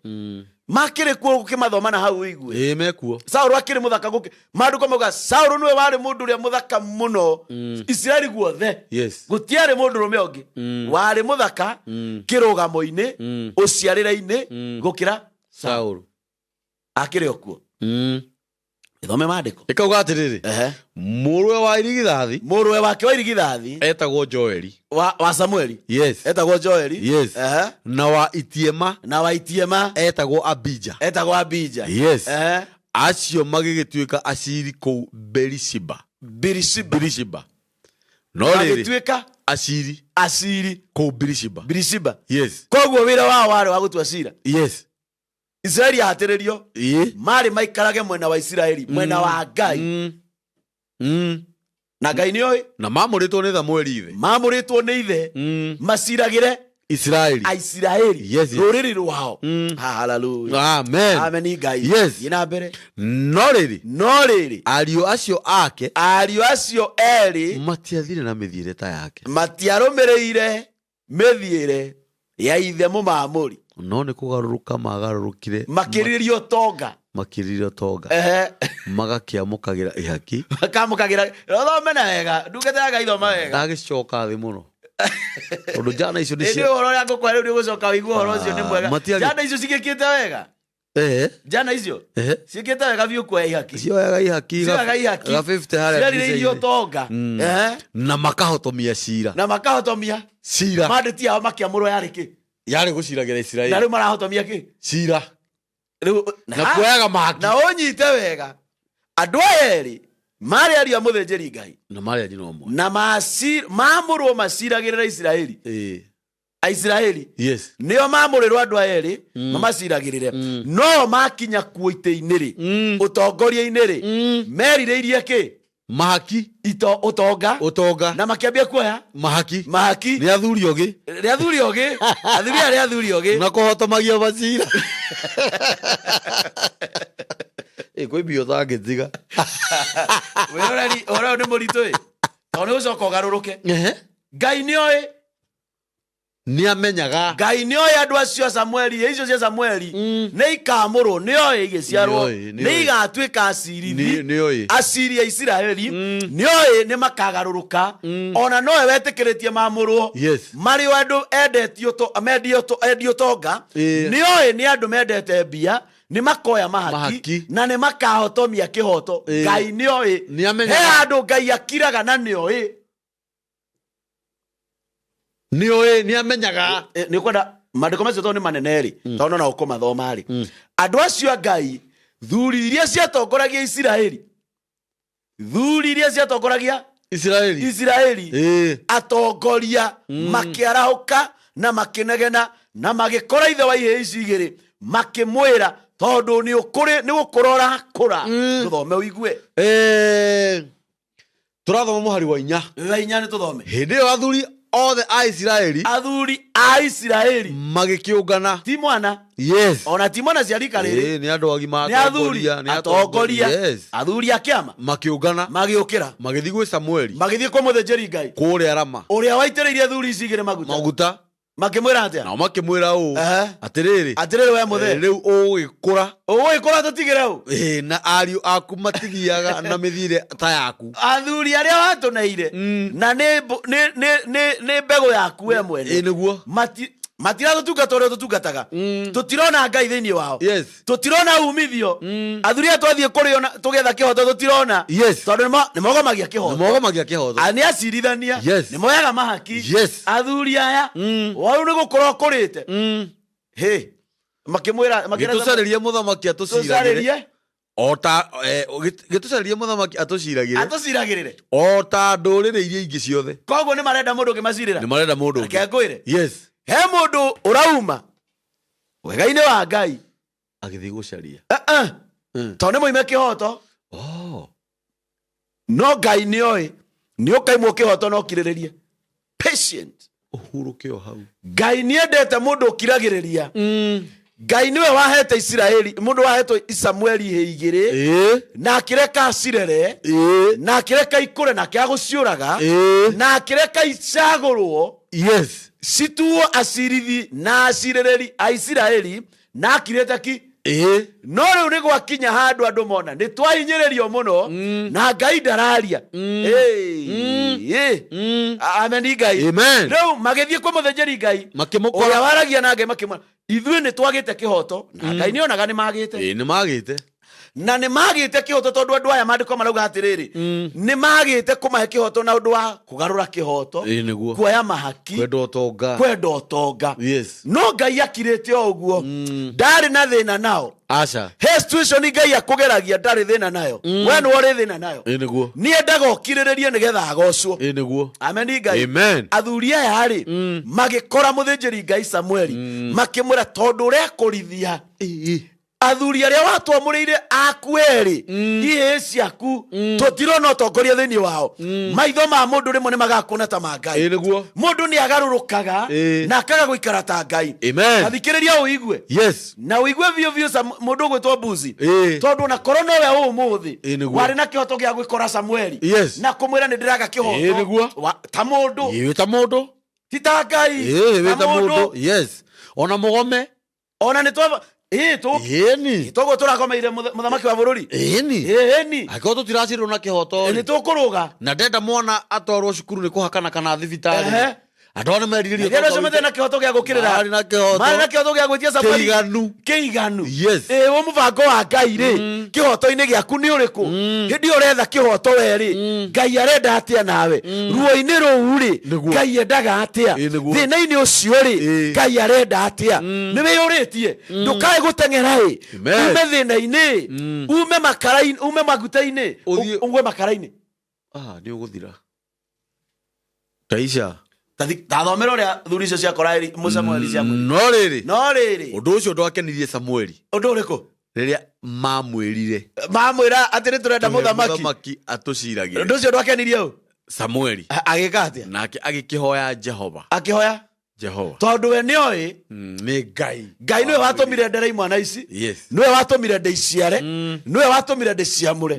Makĩrĩ kuo gũkĩmathoma na hau ũigue. Ĩ, mekuo. Saũlũ akĩrĩ mũthaka gũkĩ. Maandĩko mauga Saũlũ nĩwe warĩ mũndũ ũrĩa mũthaka mũno Isiraeli guothe. Yes. Gũtiarĩ mũndũrũme ũngĩ warĩ mũthaka kĩrũgamo-inĩ, ũciarĩre-inĩ gũkĩra Saũlũ. Akĩrĩ o kuo. Ithome maandĩko. Ĩkauga atĩrĩrĩ, Ehe. mũrũwe wa irigithathi Mũrũwe wake wa irigithathi etagwo Joeli. Wa Samueli. Yes. Etagwo Joeli. Yes. Ehe. Na wa itiema Na wa itiema etagwo Abija. Etagwo Abija. Yes. Ehe. Acio magĩgĩtuĩka aciri kũu Berishiba. Birishiba. Birishiba. No rĩrĩ, Magĩtuĩka aciri aciri kũu Birishiba. Birishiba. Yes. Koguo wĩra wao warĩ wa gũtua cira. Yes. Isiraeli yahatĩrĩrio Ĩ. marĩ maikarage mwena wa Isiraeli, mwena wa Ngai. Na Ngai nĩoĩ. Na mamũrĩtwo nĩ Samueli ithe. Mamũrĩtwo nĩ ithe. Maciragĩre Isiraeli. Aisiraeli. Yes, yes. Rũrĩrĩ rwao. Hallelujah. Amen. Amen Ngai. Yes. Thiĩ na mbere. No rĩrĩ, No rĩrĩ, ariũ acio ake ariũ acio erĩ matiathire na mĩthiĩre ta yake. Matiarũmĩrĩire mĩthiĩre ya ithe mũmamũri. No nĩ kũgarũrũka magarũrũkire Makĩrĩria ũtonga. Makĩrĩria ũtonga. Ehe. Magakĩamũkagĩra ihaki. Makamũkagĩra. Thome na wega. Ndungata ya Ngai thoma wega. Ndagĩcoka thĩ mũno. Tondũ njana icio nĩ Ĩndĩ cia ũhoro ũrĩa ngũkũhe rĩu nĩũgũcoka ũigue ũhoro ũcio nĩ mwega. Njana icio cigĩkĩte wega. Njana icio ciĩkĩte wega biũ kuoya ihaki. Cioyaga ihaki Cioyaga ihaki. ga 50 harĩa Ciarirĩirie mbica-inĩ. ũtonga. Na makahotomia cira. Na makahotomia. Cira. Mandĩti yao makĩamũrwo yarĩ kĩ? Yarĩ gũciragĩra Na Isiraeli. rĩu marahotomia kĩ? Cira. Rĩu Na kuoyaga mahaki. Na ũnyite wega. Andũ aya erĩ marĩ ariũ a mũthĩnjĩri Ngai. Na marĩ a nyina ũmwe. Na maamũrwo maciragĩrĩra Isiraeli. Aisiraeli Yes. nĩo mamũrĩrwo andũ aya erĩ mamaciragĩrĩre, no makinya kuo itĩ-inĩ rĩ, ũtongoria-inĩ rĩ, merirĩirie kĩ? Mahaki. Ito ũtonga. Ũtonga. Na makĩambia kuoya mahaki. Mahaki. Nĩ athuri ogĩ. Nĩ athuri ogĩ, athuri aya nĩ athuri ogĩ. Na kũhotomagia macira. Ĩ, kwĩ mbia ũtangĩtiga. Wĩroreri, ũhoro ũyũ nĩ mũritũ ĩ, tondũ nĩ gũcoka ũgarũrũke. Ehe. Ngai nĩ oĩ. Nĩ amenyaga. Ngai nĩ oĩ andũ acio a Samueli, icio cia Samueli nĩ ikamũrwo, nĩ oĩ igĩciarwo Nĩ oĩ, nĩ nĩ oĩ. igatuĩka acirithi. Nĩ oĩ. Aciri a Isiraeli nĩ oĩ nĩ makagarũrũka, ona nowe wetĩkĩrĩtie mamũrwo. Yes. Marĩ o andũ endetio endio ũtonga. Nĩ oĩ nĩ andũ mendete mbia, nĩ makoya mahaki, Mahaki. na nĩ makahotomia kĩhoto. Ngai nĩ oĩ. Nĩ amenyaga. He handũ Ngai akiraga na nĩ oĩ. Nĩ oĩ, nĩ amenyaga. Nĩ kwenda maandĩko macio tondũ nĩ manene rĩ, tondũ no ũkũmathoma rĩ, andũ acio a Ngai, thuri iria ciatongoragia Isiraeli, thuri iria ciatongoragia Isiraeli. Isiraeli, atongoria makĩarahũka na makĩnegena na magĩkora ithe wa ihĩĩ ici igĩrĩ, makĩmwĩra, tondũ nĩ ũkũrĩ nĩ gũkũra ũrakũra. Tũthome ũigue. Tũrathoma mũhari wa 4. Wa 4, nĩ tũthome. Hĩndĩ ĩyo athuri othe a Isiraeli, athuri a Isiraeli, magĩkĩũngana. Ti mwana. Yes. Ona ti mwana cia rika rĩrĩ. Nĩ andũ agima. Nĩ athuri. Atongoria, nĩ atongoria. Yes. Athuri a kĩama. Makĩũngana. Magĩũkĩra. Magĩthiĩ gwĩ Samueli. Magĩthiĩ kwĩ mũthĩnjĩri Ngai kũrĩa Rama, ũrĩa waitĩrĩirie thuri ici igĩrĩ maguta. Maguta. Makĩmwĩra atĩa? Nao makĩmwĩra ũũ, atĩrĩrĩ, atĩrĩrĩ we mũthee, rĩu ũgĩkũra, ũgũgĩkũra, tũtigĩre ũ. Na ariũ aku matigiaga na mĩthiĩre ta yaku. Athuri arĩa watũneire na nĩ mbegũ yaku we mwene, Nĩguo. Matiratũtungata ũrĩa tũtungataga, tũtirona Ngai thĩinĩ wao. Yes. Tũtirona umithio. Athuri aya twathiĩ kũrĩ ona tũgetha kĩhoto tũtirona. Yes. Tondũ nĩmogomagia kĩhoto. Nĩmogomagia kĩhoto. Nĩ acirithania. Yes. Nĩ moyaga mahaki. Yes. Athuri aya wau nĩ gũkũra ũkũrĩte. Hĩ, makĩmwĩra, makĩra Gĩtũcarĩrie mũthamaki atũciragĩre. Tũcarĩrie. O ta gĩtũcarĩrie mũthamaki atũciragĩre. Atũciragĩrĩre. O ta ndũrĩrĩ iria ingĩ ciothe. Koguo nĩ marenda mũndũ ũngĩmacirĩra. Nĩ marenda mũndũ Reke ũngĩ. ngwĩre, Yes. he mũndũ ũrauma wega-inĩ wa Ngai agĩthiĩ gũcaria. Eh, eh. Tondũ nĩ mũime kĩhoto. Oh. No Ngai nĩ oĩ nĩ ũkaimwo kĩhoto, no ũkirĩrĩrie, patient. Ũhurũke o hau. Ngai nĩ endete mũndũ ũkiragĩrĩria. Ngai nĩwe wahete Isiraeli mũndũ wahetwo Samueli ihĩ igĩrĩ, na akĩreka acirere, na akĩreka ikũre, na akĩaga gũciũraga, na akĩreka icagũrwo, Yes. cituo acirithi na acirĩrĩri a Isiraeli, na akirĩte ki. No rĩu nĩ gwakinya handũ andũ mona nĩ twahinyĩrĩrio mũno na Ngai ndararia. Hey, ameni Ngai. Amen. Rĩu magĩthiĩ kwĩ mũthĩnjĩri Ngai makĩmũkora ũrĩa waragia na Ngai, makĩmwĩra, ithuĩ nĩ twagĩte kĩhoto, na Ngai nĩ onaga nĩ magĩte. Nĩ magĩte. Na nĩ magĩte kĩhoto tondũ andũ aya, maandĩko marauga atĩrĩrĩ, nĩ magĩte kũmahe kĩhoto na ũndũ wa kũgarũra kĩhoto, Nĩguo. kuoya mahaki, kwenda ũtonga. Kwenda ũtonga. Yes. No Ngai akirĩte o ũguo, ndarĩ na thĩna nao. Aca. He situation Ngai akũgeragia, ndarĩ thĩna nayo, we nĩwe ũrĩ thĩna nayo. Nĩguo. Nĩ endaga ũkirĩrĩrie nĩgetha agocwo. Nĩguo. Ameni Ngai. Amen. Athuri aya rĩ, magĩkora mũthĩnjĩri Ngai Samueli, makĩmwĩra, tondũ ũrekũrithia athuri arĩa watwamũrĩire aku erĩ ihĩĩ ciaku, tũtirona ũtongoria thĩinĩ wao. Maitho ma mũndũ rĩmwe nĩ magakuona ta ma Ngai. Nĩguo. Mũndũ nĩ agarũrũkaga na akaga gũikara ta Ngai. Amen. Athikĩrĩria ũigue Yes. Na ũigue biũ biũ, mũndũ ũgwĩtwo Mbuzi, tondũ ona korwo nowe ũmũthĩ Nĩguo. warĩ na kĩhoto gĩa gwĩkora Samueli Yes. na kũmwĩra nĩ ndĩraga kĩhoto. Nĩguo. Ta mũndũ. Wĩ ta mũndũ. Ti ta Ngai. Wĩ ta mũndũ, yes, ona mũgome. Ona nĩ twaba ĩĩ tũ Ĩni. Toguo tũragomeire mũthamaki wa bũrũri. Ĩni. Ĩni. Angĩkorwo tũtiracirwo na kĩhoto nĩ rĩ, tũkũrũga. Na ndenda mwana atwarwo cukuru nĩ kũhakana kana thibitarĩ, andũ aya nĩ merirĩrie. Andũ acio matarĩ na kĩhoto gĩa gũkĩrĩra. Marĩ na kĩhoto. Marĩ na kĩhoto gĩa gwĩtia Samueli. Kĩiganu. Kĩiganu. Yes. Ĩ wo mũbango wa Ngai rĩ kĩhoto-inĩ gĩaku nĩ ũrĩkũ? Hĩndĩ ĩyo ũretha kĩhoto we rĩ, Ngai arenda atĩa nawe? Ruo-inĩ rũu rĩ, Nĩguo. Ngai endaga atĩa? Nĩguo. Thĩna-inĩ ũcio rĩ, Ngai arenda atĩa? Nĩ wĩyũrĩtie? Ndũkae gũteng'era ĩ. Amen. Ume thĩna-inĩ, ume makara-inĩ, ume maguta-inĩ, Ũthiĩ- ũgwe makara-inĩ. Ah, nĩ ũgũthira taisha. Tathomera ũrĩa thuri icio ciakora Samueli ciamwĩrire. No rĩrĩ, No rĩrĩ, ũndũ ũcio ndwakenirie Samueli ũndũ ũrĩkũ? Rĩrĩa mamwĩrire Mamwĩra atĩ nĩ tũrenda tũhe mũthamaki. Mũthamaki atũciragĩre. Ũndũ ũcio ndwakenirie ũ? Samueli. Agĩka atĩa? Nake agĩkĩhoya Jehova. Akĩhoya. Jehova. Tondũ we nĩoĩ Nĩ Ngai. Ngai nĩwe watũmire ndere imwana ici, nĩwe watũmire ndĩiciare, nĩwe watũmire ndĩciamũre.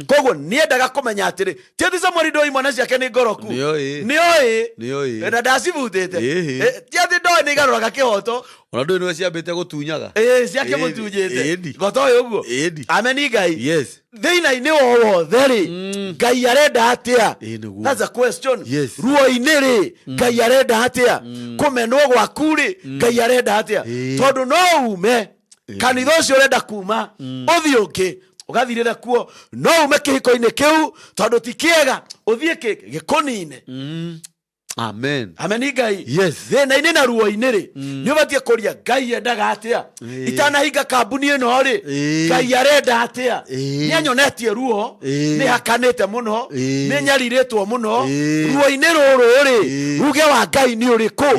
Koguo nĩendaga kũmenya atĩrĩ, ti atĩ Samueli ndoĩ imwana ciake nĩ ngoroku? Nĩoĩ. Nĩoĩ. Nĩoĩ. Na ndacibutĩte. Ĩhĩ. Ti atĩ ndoĩ nĩ igarũraga kĩhoto. Ona ndũĩ nĩwe ciambĩte gũtunyaga. Ĩĩ, ciake Ĩni. mũtunjĩte. Ĩni. Gotoĩ ũguo. Ĩni. Ameni Ngai. Yes. Thĩna-inĩ o wothe rĩ, Ngai arenda atĩa? Ĩĩ, nĩguo. That's a question. Yes. Ruo-inĩ rĩ, Ngai arenda atĩa? Kũmenwo gwaku rĩ, Ngai arenda atĩa? Ĩĩ. Tondũ no ume kanitha ũcio ũrenda kuma, ũthiĩ ũngĩ ũgathirĩre kuo. No ume kĩhiko-inĩ kĩu tondũ ti kĩega, ũthiĩ kĩngĩ gĩkũnine. Amen. Ameni Ngai. Yes. Thĩna-inĩ na ruo-inĩ rĩ, nĩ ũbatiĩ kũria Ngai endaga atĩa. Itanahinga kambuni ĩno rĩ, Ngai arenda atĩa? Nĩ anyonetie ruo, nĩ hakanĩte mũno, nĩ nyarirĩtwo mũno. Ruo-inĩ rũrũ rĩ, uge wa Ngai nĩ ũrĩkũ?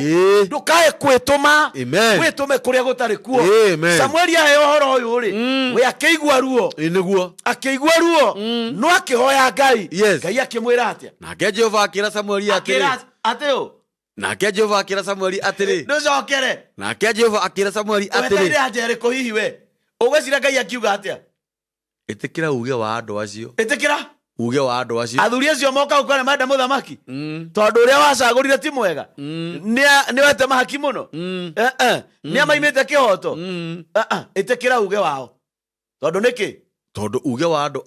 Ndũkae kwĩtũma. Amen. Wĩtũme kũrĩa gũtarĩ kuo. Amen. Samueli aheo ũhoro ũyũ rĩ, we akĩigua ruo. Ĩĩ, nĩguo. Akĩigua ruo, no akĩhoya Ngai. Yes. Ngai akĩmwĩra atĩa? Nake Jehova akĩra Samueli atĩrĩ. Akĩra atĩ ũ? Nake Jehova akĩra Samueli atĩrĩ. Ndũcokere. Nake Jehova akĩra Samueli atĩrĩ. Wetereire anja ĩrĩkũ hihi we? Ũgwĩciria Ngai akiuga atĩa? Ĩtĩkĩra uge wa andũ acio. Ĩtĩkĩra uge wa andũ acio. Athuri acio moka gũkora nĩ marenda mũthamaki, tondũ ũrĩa wacagũrire ti mwega, nĩ wete mahaki mũno. Eh, eh. Nĩ amaimĩte kĩhoto. Eh, eh. Ĩtĩkĩra uge wao, tondũ nĩkĩ? Tondũ uge wa andũ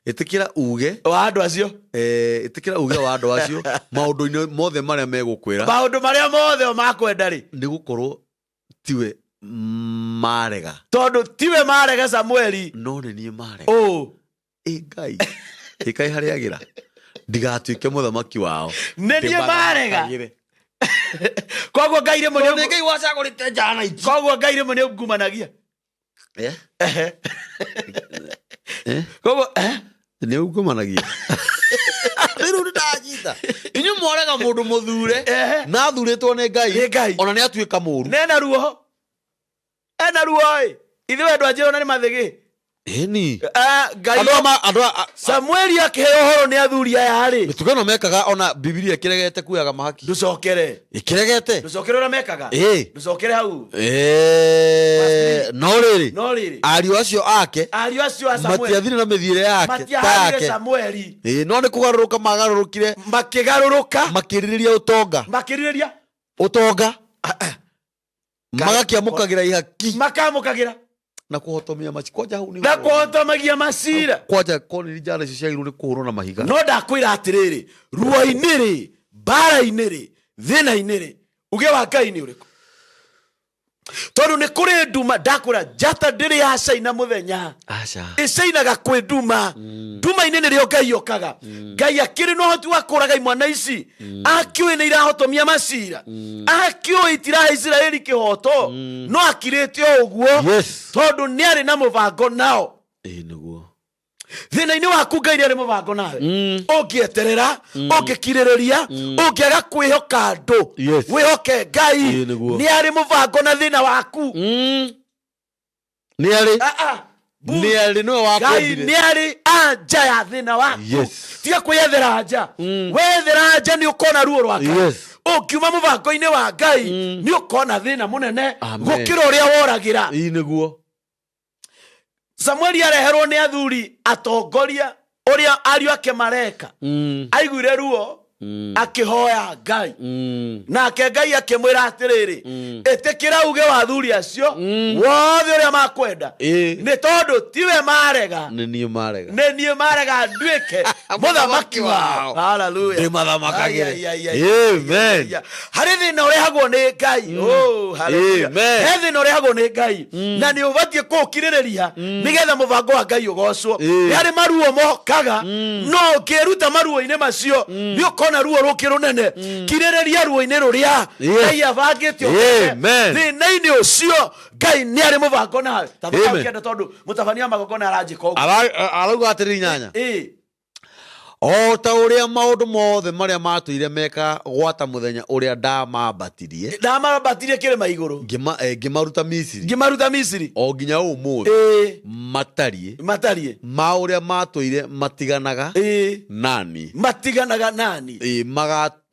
ĩtĩkĩra uge wa andũ acio. Ĩtĩkĩra uge wa andũ acio maũndũ-inĩ mothe marĩa megũkwĩra. Maũndũ marĩa mothe o makwenda rĩ. Nĩ gũkorwo tiwe marega. Tondũ tiwe marega, Samueli. No nĩ niĩ marega. Ũ. Ĩ Ngai, ĩkai harĩagĩra ndigatuĩke mũthamaki wao. Nĩ niĩ marega. Ndĩmathamakagĩre. Koguo Ngai rĩmwe Tondũ nĩ Ngai wacagũrĩte njana ici. Koguo Ngai rĩmwe nĩ ungumanagia. Eh? Ehe. Eh? Koguo Nĩ ungumanagia rĩu nĩ ndanyita inyuĩ mwarega mũndũ mũthure na athurĩtwo nĩ Ngai. Nĩ Ngai. Ona nĩ atuĩka mũru. Nena ruo, ena ruo ĩ, ithuĩ andũ anjĩrwo na nĩ mathĩgĩ. Ĩni. Ah, Ngai. Andũ ama andũ Samueli akĩheo ũhoro nĩ athuri aya rĩ, mĩtugo ĩno mekaga, ona Bibilia ĩkĩregete kuoyaga mahaki. Ndũcokere. Ĩkĩregete. Ndũcokere ũrĩa mekaga. Ndũcokere hau. No rĩrĩ, No rĩrĩ, ariũ acio ake ariũ acio a Samueli matiathire na mĩthiĩre yake ta matiahanire yake. Samueli. No nĩ kũgarũrũka magarũrũkire. Makĩgarũrũka. Makĩrirĩria ũtonga. Makĩrirĩria ũtonga, magakĩamũkagĩra ihaki makamũkagĩra na kũhotomia maci kwanja hau nĩ na kũhotomagia macira. Kwanja konĩ njara icio ciagĩrĩirwo nĩ kũhũrwo na mahiga. No ndakwĩra atĩrĩrĩ, ruo-inĩ rĩ, mbara-inĩ rĩ, thĩna-inĩ rĩ, uge wa Ngai nĩ ũrĩkũ? Tondũ nĩ kũrĩ nduma. Ndakwĩra njata ndĩrĩ yacaina mũthenya. Aca. Ĩcainaga kwĩ nduma. Nduma-inĩ nĩrĩo Ngai okaga. Ngai akĩrĩ na ũhoti wa kũraga imwana ici, akĩũĩ nĩ irahotomia macira, akĩũĩ itirahe Isiraeli kĩhoto, no akirĩte o ũguo. Tondũ nĩ arĩ na mũbango nao. Ĩĩ, nĩguo. Thĩna-inĩ waku Ngai nĩ arĩ mũbango nawe, ũngĩeterera, ũngĩkirĩrĩria, ũngĩaga kwĩhoka andũ, wĩhoke Ngai. Ĩĩ, nĩguo. Nĩ arĩ mũbango na thĩna waku. Nĩ arĩ. Ah, ah. Nĩ arĩ, nĩwe Ngai wakwendire. nĩ arĩ anja ya thĩna waku. Tiga kwĩyethera anja. Wethera anja nĩ ũkona ruo rwa Ngai. Ũngiuma mũbango-inĩ wa Ngai nĩ ũkona thĩna mũnene Amen. gũkĩra ũrĩa woragĩra. Ĩĩ, nĩguo. Samueli areherwo nĩ athuri atongoria ũrĩa ariũ ake mareka, aiguire ruo, akĩhoya Ngai. Nake Ngai akĩmwĩra atĩrĩrĩ, ĩtĩkĩra uge wa athuri acio wothe ũrĩa makwenda, nĩ tondũ tiwe marega. Nĩ niĩ marega. Nĩ niĩ marega nduĩke mũthamaki wao. Hallelujah. Ndĩmathamakagĩre. Ai, ai, ai, ai, Amen. ai, ai. Harĩ thĩna ũrehagwo nĩ Ngai. Oh, hallelujah. Amen. He thĩna ũrehagwo nĩ Ngai na nĩ ũbatiĩ kũũkirĩrĩria nĩgetha mũbango wa Ngai ũgocwo. Nĩ harĩ maruo mokaga, no ũngĩruta maruo-inĩ macio nĩ ũkona ruo rũngĩ rũnene. Kirĩrĩria ruo-inĩ rũrĩa Ngai abangĩte ũkene. Amen. Thĩna-inĩ ũcio Ngai nĩ arĩ mũbango nawe. Ta Amen. ũkĩenda, tondũ mũtabania wa magongona aranjĩka ũguo. Arauga atĩrĩ, 8. O ta ũrĩa maũndũ mothe marĩa matũire meka gwata mũthenya ũrĩa ndamambatirie Ndamambatirie kĩrĩma igũrũ. Ngĩmaruta Misiri Ngĩmaruta Misiri. o nginya ũmũthĩ matariĩ Matariĩ. ma ũrĩa matũire matiganaga nani Matiganaga nani.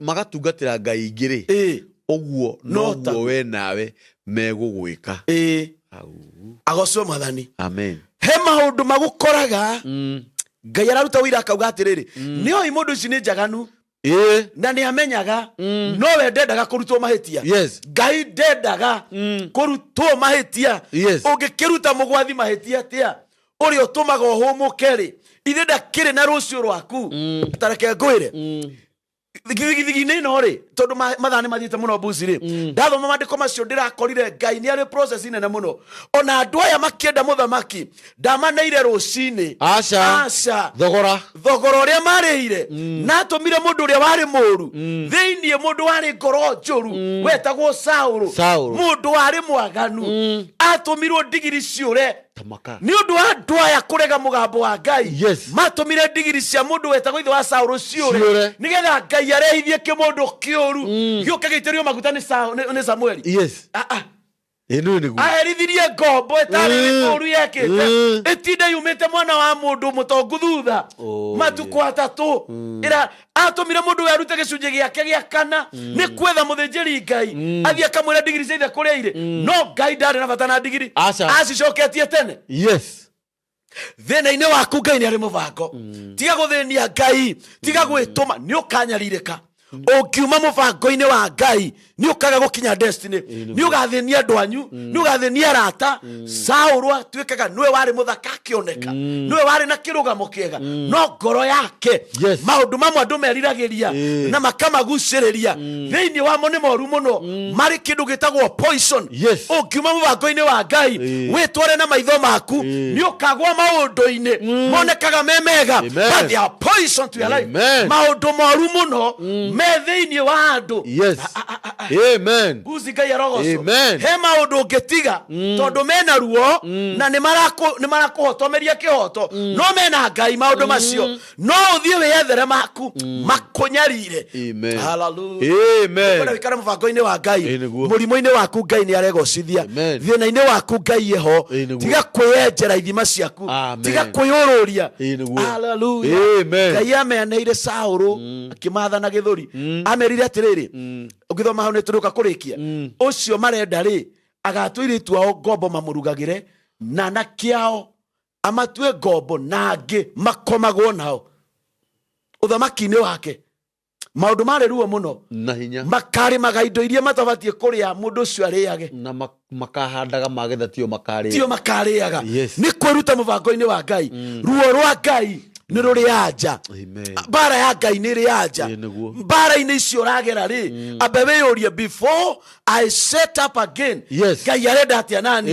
Magatungatĩra ngai ingĩ rĩ, ũguo No noguo taguo. we nawe megũgwĩka. Au. Agocwo Mwathani. Amen. He maũndũ magũkoraga Ngai araruta wĩira akauga atĩrĩrĩ, nĩ oĩ mũndũ ici nĩ njaganu na nĩ amenyaga, no we ndendaga kũrutwo mahĩtia. Ngai ndendaga kũrutwo mahĩtia. Ũngĩkĩruta mũgwathi mahĩtia atĩa ũrĩa ũtũmaga ũhũmũke rĩ, ithe ndakĩrĩ na rũciũ rwaku. Tareke ngwĩre, thigithigi-inĩ ĩno rĩ, tondũ mathaa nĩ mathiĩte mũno mbuci rĩ, ndathoma maandĩko macio ndĩrakorire Ngai nĩ arĩ process nene mũno. Ona andũ aya makĩenda mũthamaki ndamaneire rũcinĩ. Aca. Aca. Thogora. Thogora ũrĩa marĩire natũmire mũndũ ũrĩa warĩ mũru thĩiniĩ, mũndũ warĩ ngoro njũru wetagwo Saũlũ. Saũlũ. Mũndũ warĩ mwaganu atũmirwo ndigiri ciũre Tamaka. Nĩ ũndũ wa andũ aya kũrega mũgambo wa Ngai. Matũmire ndigiri cia mũndũ wetagwo ithe wa Saũlũ ciũre Ciũre. nĩgetha Ngai arehithie kĩmũndũ kĩũru gĩũke gĩitĩrĩrio maguta nĩ Samueli. Ah, ah. Ĩno nĩguo. Aherithirie ngombo ĩtarĩ ũru yekĩte ĩtinde yumĩte mwana wa mũndũ mũtongu thutha Oh, matukũ 3. Ĩra atũmire mũndũ ũyũ arute gĩcunjĩ gĩake gĩa kana nĩ kwetha mũthĩnjĩri Ngai athiĩ akamwĩra ndigiri cia ithe kũrĩa irĩ, no Ngai ndarĩ na bata na ndigiri. Aca. Acicoketie tene. Thĩna-inĩ waku Ngai nĩ arĩ mũbango. Tiga gũthĩnia Ngai, tiga gwĩtũma, nĩ ũkanyarirĩka ũngiuma mũbango-inĩ wa Ngai. Nĩ ũkaga gũkinya destiny, nĩ ũgathĩnia andũ anyu, nĩ ũgathĩnia arata. Saũlũ atuĩkaga nĩwe warĩ mũthaka akĩoneka, nĩwe warĩ na kĩrũgamo kĩega, no ngoro yake maũndũ mamwe andũ meriragĩria na makamagucĩrĩria thĩinĩ wamo nĩ moru mũno, marĩ kĩndũ gĩtagwo poison. Ũngiuma mũbango-inĩ wa Ngai wĩtware na maitho maku, nĩ ũkagwa maũndũ-inĩ monekaga me mega, Amen. but they are poison to your life. Amen. Maũndũ moru mũno me thĩinĩ wa andũ. Amen. Buzi, Ngai arogocwo. Amen. He maũndũ ũngĩtiga tondũ mena ruo na nĩ marakũhotomeria kĩhoto, no mena Ngai maũndũ macio no ũthiĩ wĩyethere maku makũnyarire. Amen. Hallelujah. Amen. Kwenda wĩikare mũbango-inĩ wa Ngai. Ĩ, nĩguo. Mũrimũ-inĩ waku Ngai nĩ aregocithia. Amen. Thĩna-inĩ waku Ngai ĩho. Ĩ, nĩguo. Tiga kwĩyenjera ithima ciaku. Amen. Tiga kwĩyũrũria. Ĩ, nĩguo. Hallelujah. Amen. Ngai ameaneire Saũlũ akĩmathana gĩthũri, amerire atĩrĩrĩ, ũngĩthoma hau nĩ tũrĩũka kũrĩkia, ũcio marenda rĩ agatua airĩtu ao ngombo mamũrugagĩre na anake ao amatue ngombo na angĩ makomagwo nao ũthamaki-inĩ wake. Maũndũ marĩ ruo mũno. Na hinya. Makarĩmaga indo iria matabatiĩ kũrĩa mũndũ ũcio arĩage. Na makahandaga magetha tio makarĩa. Tio makarĩaga. Nĩ kwĩruta mũbango-inĩ wa Ngai. Ruo rwa Ngai nĩ rũrĩ anja. Amen. Mbara ya Ngai nĩ ĩrĩ anja. Ĩ, nĩguo. Mbara-inĩ icio ũragera rĩ, ambe wĩyũrie, before I set up again, Ngai arenda atĩa nani?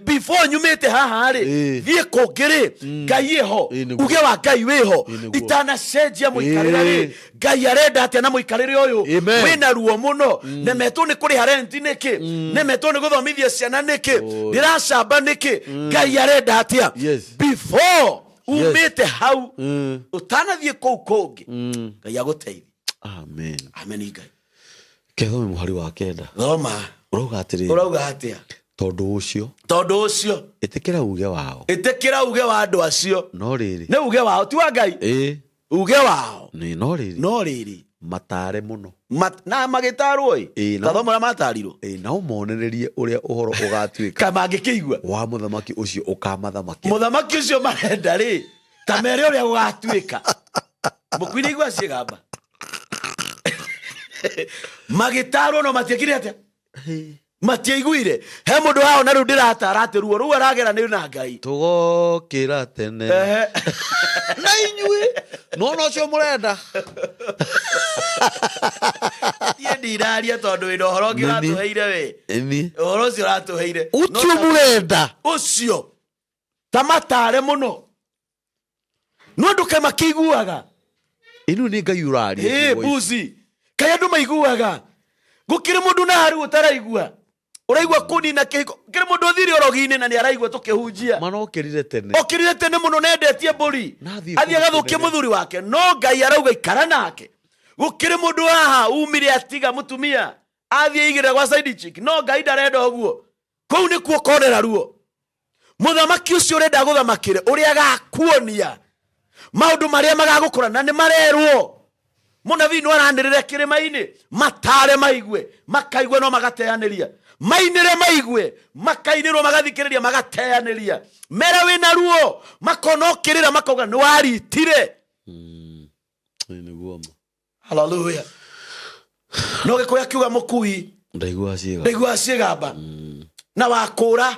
Before nyumĩte haha rĩ, thiĩ kũngĩ rĩ, Ngai ĩho? Ĩ, nĩguo. Uge wa Ngai wĩho? Ĩ, nĩguo. Itanacenjia mũikarĩre rĩ, Ngai arenda atĩa na mũikarĩre ũyũ? Amen. Wĩna ruo mũno, nemetwo nĩ kũrĩha renti nĩkĩ, nemetwo nĩ gũthomithia ciana nĩkĩ, ndĩracamba nĩkĩ, Ngai arenda atĩa? Before umĩte hau ũtanathiĩ kũu kũngĩ, Ngai agũteithie. Amen. Amen. Ngai. Kethome mũhari wa 9. Thoma. Ũrauga atĩrĩrĩ. Ũrauga atĩa? Tondũ ũcio Tondũ ũcio ĩtĩkĩra uge wao. Ĩtĩkĩra uge wa andũ acio. No rĩrĩ, Nĩ uge wao, ti wa Ngai. Uge wao. Nĩ no rĩrĩ, No rĩrĩ, matare mũno. Na magĩtarwo ĩ. Tathoma ũrĩa matarirwo. Na ũmonererie ũrĩa ũhoro ũgatuĩka Ka mangĩkĩigua wa mũthamaki ũcio ũkamathamakĩra. Mũthamaki ũcio marenda rĩ, ta mere ũrĩa gũgatuĩka. Mũkuire igua ciĩgamba magĩtarwo, no matiekire atĩa? Matiaiguire. He mũndũ hao na rĩu ndĩratara atĩ ruo rũu aragera nĩ na Ngai. Tũgokĩra tene. Na inyuĩ nona ũcio mũrenda. Niĩ ndiraria tondũ wĩna ũhoro ũngĩ Nĩ niĩ. ũratũheire we. Ĩni. Ũhoro ũcio ũratũheire. Ũcio mũrenda. Ũcio ta matare mũno, no andũ kaĩ makĩiguaga? Ĩno nĩ Ngai ũraria. Ĩ ciugo ici. Mbuzi, kaĩ andũ maiguaga? Gũkĩrĩ mũndũ na harĩ ũtaraigua. Ũraigua kũnina kĩhiko kĩrĩ mũndũ ũthire ũrogi-inĩ na nĩ araigua tũkĩhunjia. Manokĩrire tene. Okĩrire tene mũno nendetie mbũri. Na athiĩ Athiĩ kũndũ agathũkie kũnene. Mũthuri wake, no Ngai arauga ikara nake. Gũkĩrĩ mũndũ haha umire atiga mũtumia athiĩ igĩrĩra gwa side chick, no Ngai ndarenda ũguo. Kũu nĩkuo konera ruo. Mũthamaki ũcio ũrenda gũthamakĩre ũrĩa agakuonia maũndũ marĩa magagũkora na nĩ marerwo. Mũnabii no aranĩrĩre kĩrĩma-inĩ, matare maigue, makaigua no magateanĩria, mainĩre maigue, makainĩrwo magathikĩrĩria magateanĩria, mere wĩna ruo makona ũkĩrĩra makauga nĩ waritire. Ĩĩ, nĩguo ma. Haleluya. No gĩkũyũ akiuga mũkui Ndaiguaga ciĩga. Ndaiguaga ciĩgamba na wakũra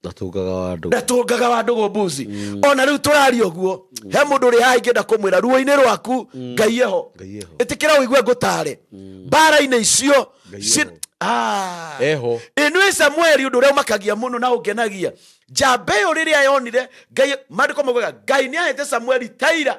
Ndatũngaga wa ndũgũ. Ndatũngaga wa ndũgũ mbuzi. Ona rĩu tũraria ũguo, he mũndũ ũrĩ haha ingĩenda kũmwĩra ruo-inĩ rwaku Ngai eho. Ngai eho. Ĩtĩkĩra ũigue ngũtare mbara-inĩ icio. Ngai Ci- eho. Ah. Eho. Ĩnĩ Samueli, ũndũ ũrĩa ũmakagia mũno na ũngenagia, njamba ĩyo rĩrĩa yonire Ngai, maandĩko maugaga Ngai nĩ ahete Samueli taira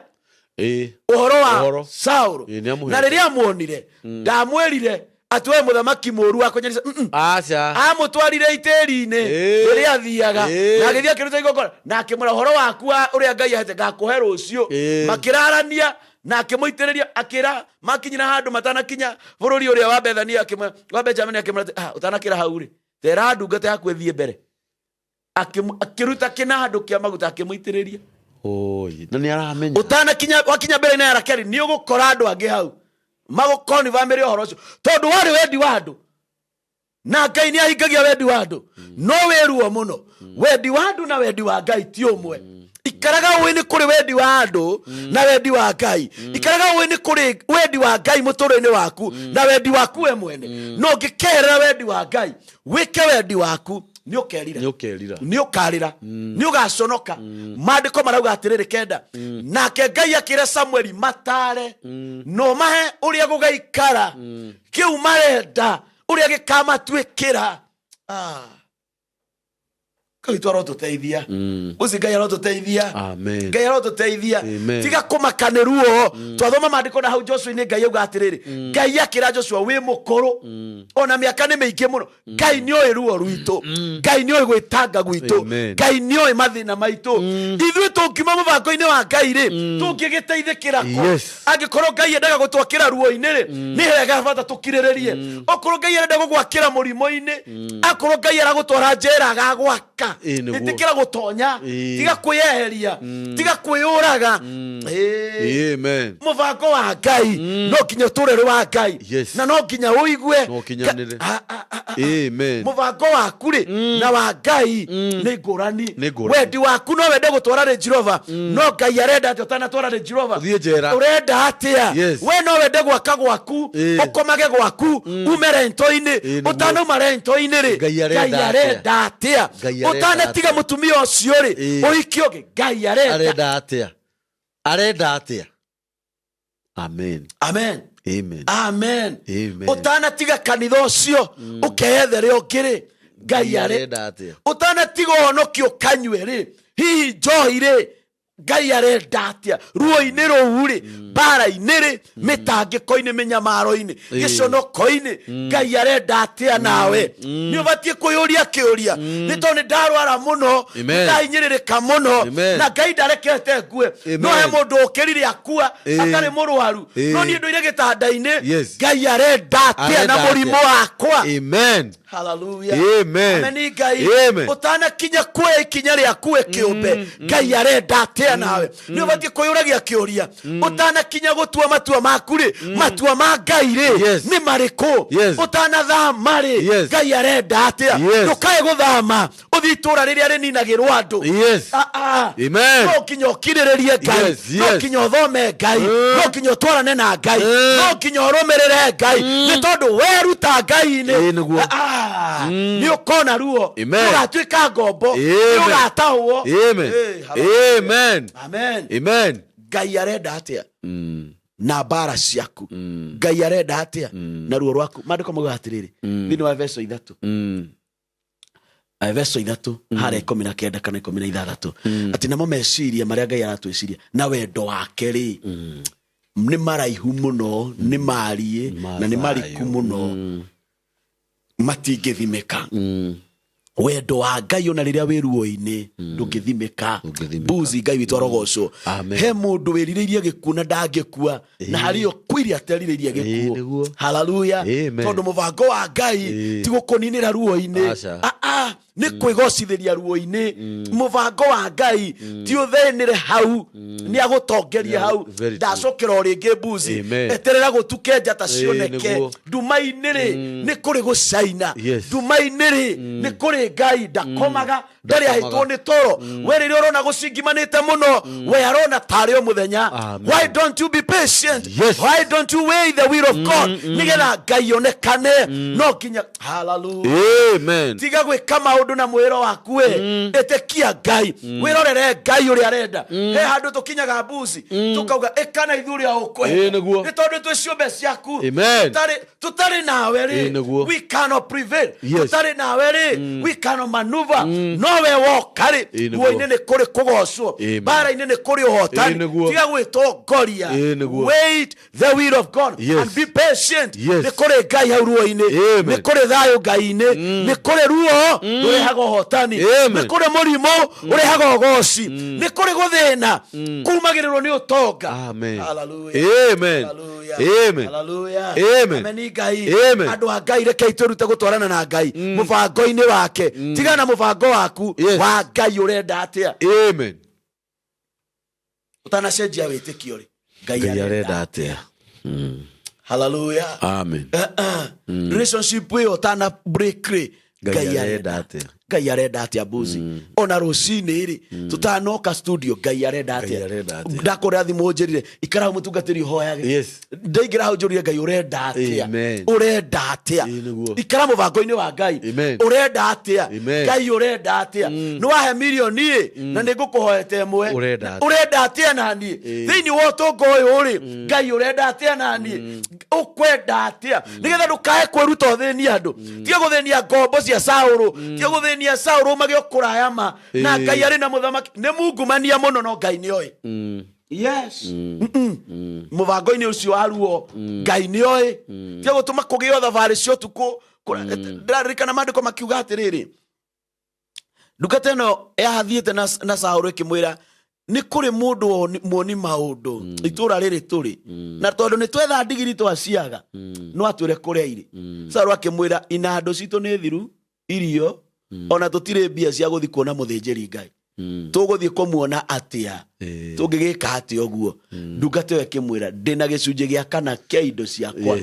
ũhoro wa Ũhoro. Saũlũ. Ĩĩ, nĩamũhete. Na rĩrĩa amuonire ndamwĩrire atĩ we mũthamaki mũũru wa kũnyarisa. Aca. Amũtwarire itĩri-inĩ rĩrĩa athiaga na agĩthiĩ akĩruta igongona na akĩmwĩra ũhoro waku wa ũrĩa Ngai ahete ngakũhe rũciũ. Makĩrarania na akĩmũitĩrĩria, akĩra makinyira handũ matanakinya bũrũri ũrĩa wa Bethania, akĩmwĩra wa Benjamini, akĩmwĩra atĩ, ah, ũtanakĩra hau rĩ, tera ndungata yaku ĩthiĩ mbere. Akĩruta kĩnandũ kĩa maguta akĩmũitĩrĩria. Oi, na nĩ aramenya. Ũtanakinya, wakinya mbere-inĩ ya Rakeli nĩ ũgũkora andũ angĩ hau magũkonivamĩre ũhoro ũcio, tondũ warĩ wendi wa andũ na Ngai nĩ ahingagia wendi wa andũ. No wĩruo mũno, wendi wa andũ na wendi wa Ngai ti ũmwe. Ikaraga ũĩ nĩ kũrĩ wendi wa andũ na wendi wa Ngai. Ikaraga ũĩ nĩ kũrĩ wendi wa Ngai mũtũrĩre-inĩ waku na wendi waku we mwene. No ũngĩkeherera wendi wa Ngai wĩke wendi waku, nĩ ũkerira. Nĩ ũkerira. Nĩ ũkarĩra, nĩ ũgaconoka. Maandĩko marauga atĩrĩrĩ kenda, nake Ngai akĩra Samueli matare no mahe ũrĩa gũgaikara kĩu marenda ũrĩa gĩkamatuĩkĩra. Ah. Ngai witũ arotũteithia. Ũcio Ngai arotũteithia. Amen. Ngai arotũteithia. Amen. Tiga kũmaka nĩ ruo. Twathoma maandĩko na hau Joshua-inĩ, Ngai auga atĩrĩrĩ, Ngai akĩra Joshua, wĩ mũkũrũ ona mĩaka nĩ mĩingĩ mũno. Ngai nĩ oĩ ruo rwitũ, Ngai nĩ oĩ gwĩtanga gwitũ. Amen. Ngai nĩ oĩ mathĩna maitũ. Ithuĩ tũngiuma mũbango-inĩ wa Ngai rĩ, tũngĩgĩteithĩkĩra kũ? Angĩkorwo Ngai endaga gũtwakĩra ruo-inĩ rĩ, nĩ hega bata tũkirĩrĩrie. Okorwo Ngai arenda gũgwakĩra mũrimũ-inĩ, akorwo Ngai aragũtwara njera agagwaka, Ĩĩ, nĩguo. ĩtĩkĩra gũtonya. Tiga kwĩyeheria, tiga kwĩyũraga. Ĩĩ. Amen. Mũbango wa Ngai no nginya ũtũre ũrĩ wa Ngai na no nginya ũigue. No ũkinyanĩre. Ah, ah, ah, ah. Amen. Mũbango waku rĩ na wa Ngai nĩ ngũrani. Nĩ ngũrani. Wendi waku no wende gũtwara Range Rover, no Ngai arenda atĩ ũtanatwara Range Rover Ũthiĩ njera. Ũrenda atĩa? We no wende gwaka gwaku, ũkomage gwaku, ume rento-inĩ. Nĩguo. Ũtanauma rento-inĩ rĩ, Ngai arenda Ngai atĩa? arenda atĩa? Ngai arenda Ũtanatiga atĩa? mũtumia ũcio rĩ, ũhiki ũngĩ, Ngai arenda Arenda atĩa? Arenda atĩa? Amen. Amen. Amen. Amen. Amen. Ũtanatiga kanitha ũcio ũkeyethere ũngĩ rĩ, Ngai arenda arenda atĩa? Ũtanatiga ũhonokio ũkanyue rĩ, hihi njohi rĩ, Ngai arenda atĩa? Ruo-inĩ rũu rĩ, mbara-inĩ rĩ, mĩtangĩko-inĩ, mĩnyamaro-inĩ, gĩconoko-inĩ, Ngai arenda atĩa nawe? Nĩ ũbatiĩ kwĩyũria kĩũria, nĩ tondũ nĩ ndarwara mũno, Amen. ndahinyĩrĩrĩka mũno Amen. na Ngai ndarekete ngue. Amen. No he mũndũ ũkĩrire akua atarĩ mũrwaru, no niĩ ndũire gĩtanda-inĩ. Ngai arenda atĩa Arenda na atĩa? mũrimũ wakwa? Amen. Hallelujah. Amen. Ameni Ngai. Amen. Ũtanakinya kuoya ikinya rĩaku we kĩũmbe, Ngai arenda atĩa nawe? Nĩ ũbatiĩ kwĩyũragia kĩũria ũtanakinya gũtua matua maku rĩ, matua ma Ngai rĩ nĩ marĩkũ? Ũtanathama rĩ, Ngai arenda atĩa? Ndũkae gũthama ũthiĩ itũũra rĩrĩa rĩninagĩrwo andũ. Ah, ah. Amen. No nginya ũkirĩrĩrie Ngai, no nginya ũthome Ngai, no nginya ũtwarane na Ngai, no nginya ũrũmĩrĩre Ngai, nĩ tondũ weruta Ngai-inĩ, Ĩĩ, nĩguo. ah, nĩ ũkona ruo. Amen. Ũgatuĩka ngombo. Amen. Nĩ ũgatahwo. Amen. Hallelujah. Amen. Amen. Amen. Ngai arenda atĩa na mbara ciaku? Ngai arenda atĩa na ruo rwaku? Maandĩko maugaga atĩrĩrĩ thĩinĩ wa Efeso 3, Efeso 3 harĩa 19 kana 16, atĩ namo meciria marĩa Ngai aratwĩciria na wendo wake rĩ, nĩ maraihu mũno, nĩ mariĩ na nĩ mariku mũno. Matingĩthimĩka. Wendo wa Ngai ona rĩrĩa wĩ ruo-inĩ ndũngĩthimĩka. Ndũngĩthimĩka. Mbuzi, Ngai witũ arogocwo. Amen. He mũndũ wĩrirĩirie gĩkuũ na ndangĩkua, na harĩ o kwiri aterirĩirie gĩkuũ. Nĩguo. Haleluya. Amen. Tondũ mũbango wa Ngai ti gũkũninĩra ruo-inĩ. Aca. Ah, ah, nĩ kwĩgocithĩria ruo-inĩ. Mũbango wa Ngai ti ũthĩnĩre hau, nĩ agũtongeria hau. Very true. Ndacokera o rĩngĩ, mbuzi. Amen. Eterera gũtuke, njata cioneke. Nĩguo. Nduma-inĩ rĩ, nĩ kũrĩ gũcaina. Nduma-inĩ rĩ, nĩ kũrĩ Ngai ndakomaga, ndarĩ ahĩtwo nĩ toro. We rĩrĩa ũrona gũcingimanĩte mũno, we arona tarĩ o mũthenya. Amen. Why don't you be patient? Yes. Why don't you weigh the will of God nĩgetha Ngai onekane? No nginya, hallelujah. Amen. Tiga gwĩka maũndũ na mwĩro waku, we ĩtĩkia Ngai, wĩrorere Ngai ũrĩa arenda. He handũ tũkinyaga, mbuzi, tũkauga ĩka na ithuĩ ũrĩa ũkwenda, Nĩguo. nĩ tondũ twĩ ciũmbe ciaku. Amen. Tũtarĩ nawe rĩ, Nĩguo. we cannot prevail. Tũtarĩ nawe rĩ, we cannot maneuver. No we woka rĩ, Nĩguo. ruo-inĩ nĩ kũrĩ kũgocwo, Amen. mbara-inĩ nĩ kũrĩ ũhotani. Nĩguo. Tiga gwĩtongoria. Nĩguo. Wait the will of God and be patient. Nĩ kũrĩ Ngai hau ruo-inĩ. Amen. Nĩ kũrĩ thayũ Ngai-inĩ. Nĩ kũrĩ ruo rũrehaga ũhotani. Amen. Nĩ kũrĩ mũrimũ ũrehaga ũgoci. Nĩ kũrĩ gũthĩna kumagĩrĩrwo nĩ ũtonga. Amen. Hallelujah. Amen. Hallelujah. Amen. Hallelujah. Amen. Ameni Ngai. Amen. Andũ a Ngai, rekei twĩrute gũtwarana na Ngai mũbango-inĩ wake. Tigana na mũbango waku, Yes. wa Ngai ũrenda atĩa? Amen. Ũtanacenjia wĩtĩkio rĩ, Ngai Ngai arenda. Arenda atĩa? Hallelujah. Amen. Relationship ĩyo ũtana break rĩ, Ngai arenda atĩa? Ngai arenda atĩa, mbuzi? Ona rũcinĩ rĩ, tũtanoka studio, Ngai arenda Ngai atĩa? Arenda atĩa? Ndakũrĩra thimũ njĩrire ikara hau, mũtungatĩri, ũhoyage. Ndaingĩra hau njũrire Ngai ũrenda atĩa? Amen. Ũrenda atĩa? Nĩguo. Ikara mũbango-inĩ wa Ngai. Amen. Ũrenda atĩa? Amen. Ngai ũrenda atĩa? Nĩ wahe mirioni ĩ, na nĩ ngũkũhoete ĩmwe. Ũrenda atĩa? Ũrenda atĩa naniĩ thĩinĩ wa ũtonga ũyũ rĩ? Ngai ũrenda atĩa naniĩ? Ũkwenda atĩa nĩgetha ndũkae kwĩruta ũthĩni andũ? Tiga gũthĩnia ngombo cia Saũrũ, tiga gũthĩnia Saũrũ umage kũraya ma na Ngai arĩ na mũthamaki nĩ mungumania mũno, no Ngai nĩ oĩ. Yes. Mũbango-inĩ ũcio wa ruo, Ngai nĩ oĩ. Tiga gũtũma kũgĩo thabarĩ cia ũtukũ. Ndĩraririkana maandĩko makiuga atĩrĩrĩ, ndungata ĩno yathiĩte na Saũlũ ĩkĩmwĩra nĩ kũrĩ mũndũ muoni maũndũ itũũra rĩrĩ tũrĩ, na tondũ nĩ twetha ndigiri twaciaga, no atwĩre kũrĩa irĩ. Saũlũ akĩmwĩra inandũ citũ nĩ thiru irio, ona tũtirĩ mbia cia gũthiĩ kuona mũthĩnjĩri Ngai. Tũgũthiĩ kũmuona atĩa? Tũngĩgĩka atĩa ũguo? Ndungata ĩyo ĩkĩmwĩra, ndĩna gĩcunjĩ gĩa kana kĩa indo ciakwa.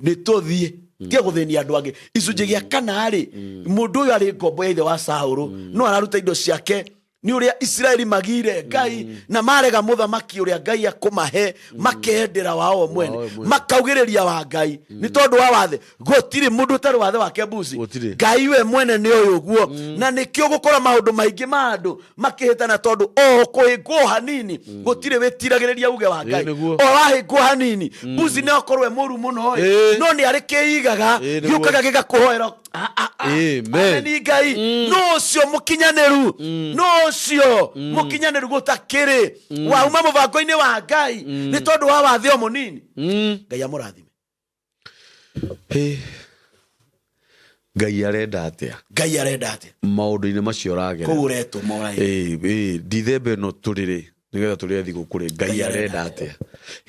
Nĩ tũthiĩ. Tiga gũthĩnia andũ angĩ. Icunjĩ gĩa kana rĩ, mũndũ ũyũ arĩ ngombo ya ithe wa Saũlũ, no araruta indo ciake nĩ ũrĩa Isiraeli magire Ngai na marega mũthamaki ũrĩa Ngai akũmahe, makendera wao mwene. Wao mwene. Makaugĩrĩria wa Ngai nĩ tondũ wa wathe. Gũtirĩ mũndũ ũtarĩ wathe wake, mbuzi. Gũtirĩ. Ngai we mwene nĩ ũyũ ũguo, na nĩkĩo gũkora maũndũ maingĩ ma andũ makĩhĩtana, tondũ o kũhĩngwo hanini gũtirĩ wĩtiragĩrĩria uge wa Ngai. Nĩguo. O wahĩngwo hanini, mbuzi, nĩ okorwo e mũru mũno ĩ, no nĩ arĩ kĩigaga. Nĩguo. Gĩũkaga gĩgakũhoera. Ah, ah, ah. Amen. Ameni Ngai. No ũcio mũkinyanĩru, no ũcio mũkinyanĩru gũtakĩrĩ wauma mũbango-inĩ wa Ngai nĩ tondũ wa wathe o mũnini. Ngai amũrathime. Hĩ. Ngai arenda atĩa? Ngai arenda atĩa? Maũndũ-inĩ macio ũragera. Kũu ũretũma ũraĩ. Ndithemba ĩno tũrĩ rĩ, nĩgetha tũrĩe thigũkũ rĩ, Ngai Ngai arenda arenda atĩa?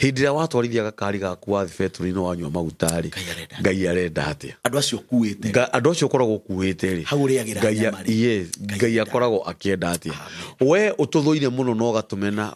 Hĩndĩ ĩrĩa watwarithia gakari gaku wathi betũrũ-inĩ wanyua maguta rĩ, Ngai arenda. Ngai arenda atĩa? Andũ acio ũkuĩte. Andũ acio ũkoragwo ũkuĩte rĩ, Hau ũrĩagĩra Ngai nyama rĩ. Yes, Ngai akoragwo akĩenda atĩa? We ũtũthũire mũno na ũgatũmena,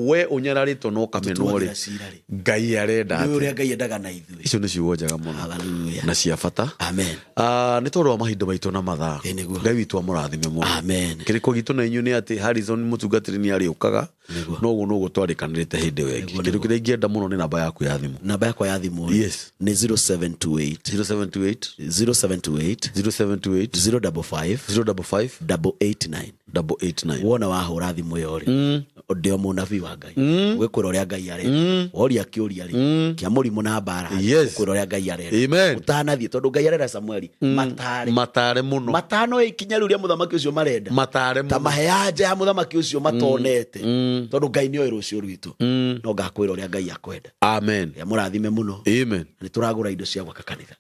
we ũnyararĩtwo na ũkamenwo rĩ, Tũtuagĩra cira rĩ. Ngai arenda Nĩ atĩa? ũrĩa Ngai endaga na ithuĩ. Icio nĩ ciugo njega mũno Hallelujah. na cia bata. Amen. Ah, nĩ tondũ wa mahinda maitũ na mathaa. Nĩguo. Ngai witũ amũrathime mũno. Amen. Kĩrĩko gitũ na inyuĩ nĩ atĩ Harrison mũtungatĩri nĩ arĩũkaga. Nĩguo. Noguo noguo twarĩkanĩrĩte hĩndĩ ĩyo ĩngĩ. Kĩndũ kĩrĩa ingĩenda mũno nĩ namba yaku ya thimũ. Namba yakwa ya thimũ rĩ, nĩ 0728 0728 0728 0728 055 055 889. 889. Wona wahũra thimũ ĩyo rĩ, ndĩ o mũnabii wa Ngai gwĩkwĩra ũrĩa Ngai arenda. Woria kĩũria rĩ kĩa mũrimũ na mbara, kwĩra ũrĩa Ngai arenda. Amen. Ũtanathiĩ, tondũ Ngai arenda Samueli matare. Matare mũno. Matano ikinya rĩu rĩa mũthamaki ũcio marenda. Matare Ta mũno. maheanja ya mũthamaki ũcio matonete, tondũ Ngai nĩoĩ rũciũ rwitũ, no ngakwĩra ũrĩa Ngai akwenda. Amen. Mũrathime mũno. Amen. Nĩ tũragũra indo cia gwaka kanitha.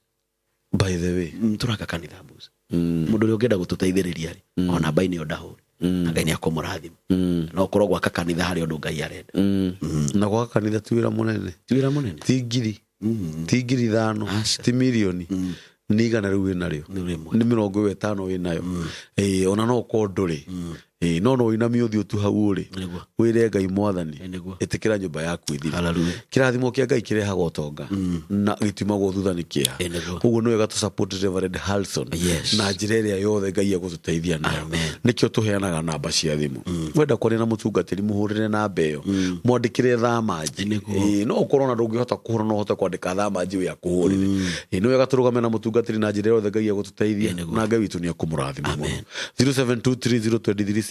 By By the way, Tũraka kanitha mbuca. Mũndũ ũrĩa ũngĩenda gũtũteithĩrĩria rĩ, o namba-inĩ ĩyo ndahũre na Ngai nĩ akũmũrathima. No ũkorwo gwaka kanitha harĩ ũndũ Ngai arenda. Na gwaka kanitha ti wĩra mũnene. Ti wĩra mũnene. Ti ngiri, ti 5,000, Aca. ti mirioni, nĩ 100 rĩu wĩnarĩo. Nĩ rĩmwe. Nĩ 50 wĩnayo. Ĩĩ, ona no ũkorwo ndũrĩ. Ĩĩ, no ũinamie ũthiũ tu hau ũrĩ, wĩre Ngai, Mwathani, ĩtĩkĩra nyũmba yaku ĩthire. Hallelujah. Kĩrathimo kĩa Ngai kĩrehaga ũtonga na gĩtiumagwo thutha nĩ kĩeha. Koguo nĩ wega tũ support Reverend Harrison na njĩra ĩrĩa yothe Ngai egũtũteithia nayo. Amen. Nĩkĩo tũheanaga namba cia thimũ. Wenda kwaria na mũtungatĩri, mũhũrĩre namba ĩyo, mwandĩkĩre thamanji. Ĩĩ, no ũkorwo na ndũngĩhota kũhũra, no ũhote kwandĩka thamanji wĩ akũhũrĩre. Ĩĩ, nĩ wega tũrũgame na mũtungatĩri na njĩra yothe Ngai egũtũteithia, na Ngai witũ nĩ ekũmũrathima mũno. 0723023664,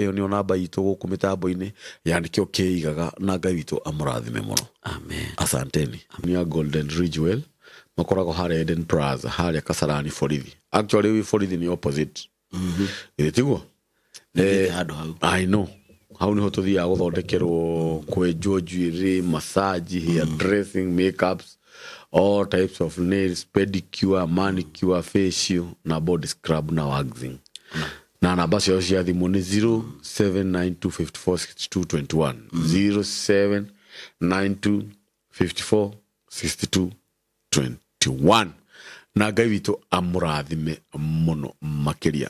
ĩyo nĩyo namba itũ gũkũ mĩtambo-inĩ ya nĩkĩo kĩigaga, na Ngai witũ amũrathime mũno. Amen. Asanteni. Nĩ a Golden Ridgewell, makoragwo harĩa Eden Plaza, harĩa Kasarani borithi. Actually wĩ borithi nĩ opposite, githĩ tiguo? Nĩthiĩte handũ hau. I know. Hau niho tuthiaga gũthondekerwo, kwenjwo njuĩrĩ, massage, hair dressing, makeups, all types of nails, pedicure, manicure, facial na body scrub na waxing. Na namba ciao cia thimũ nĩ 0792546221, 0792546221, na Ngai witũ amũrathime mũno makĩria.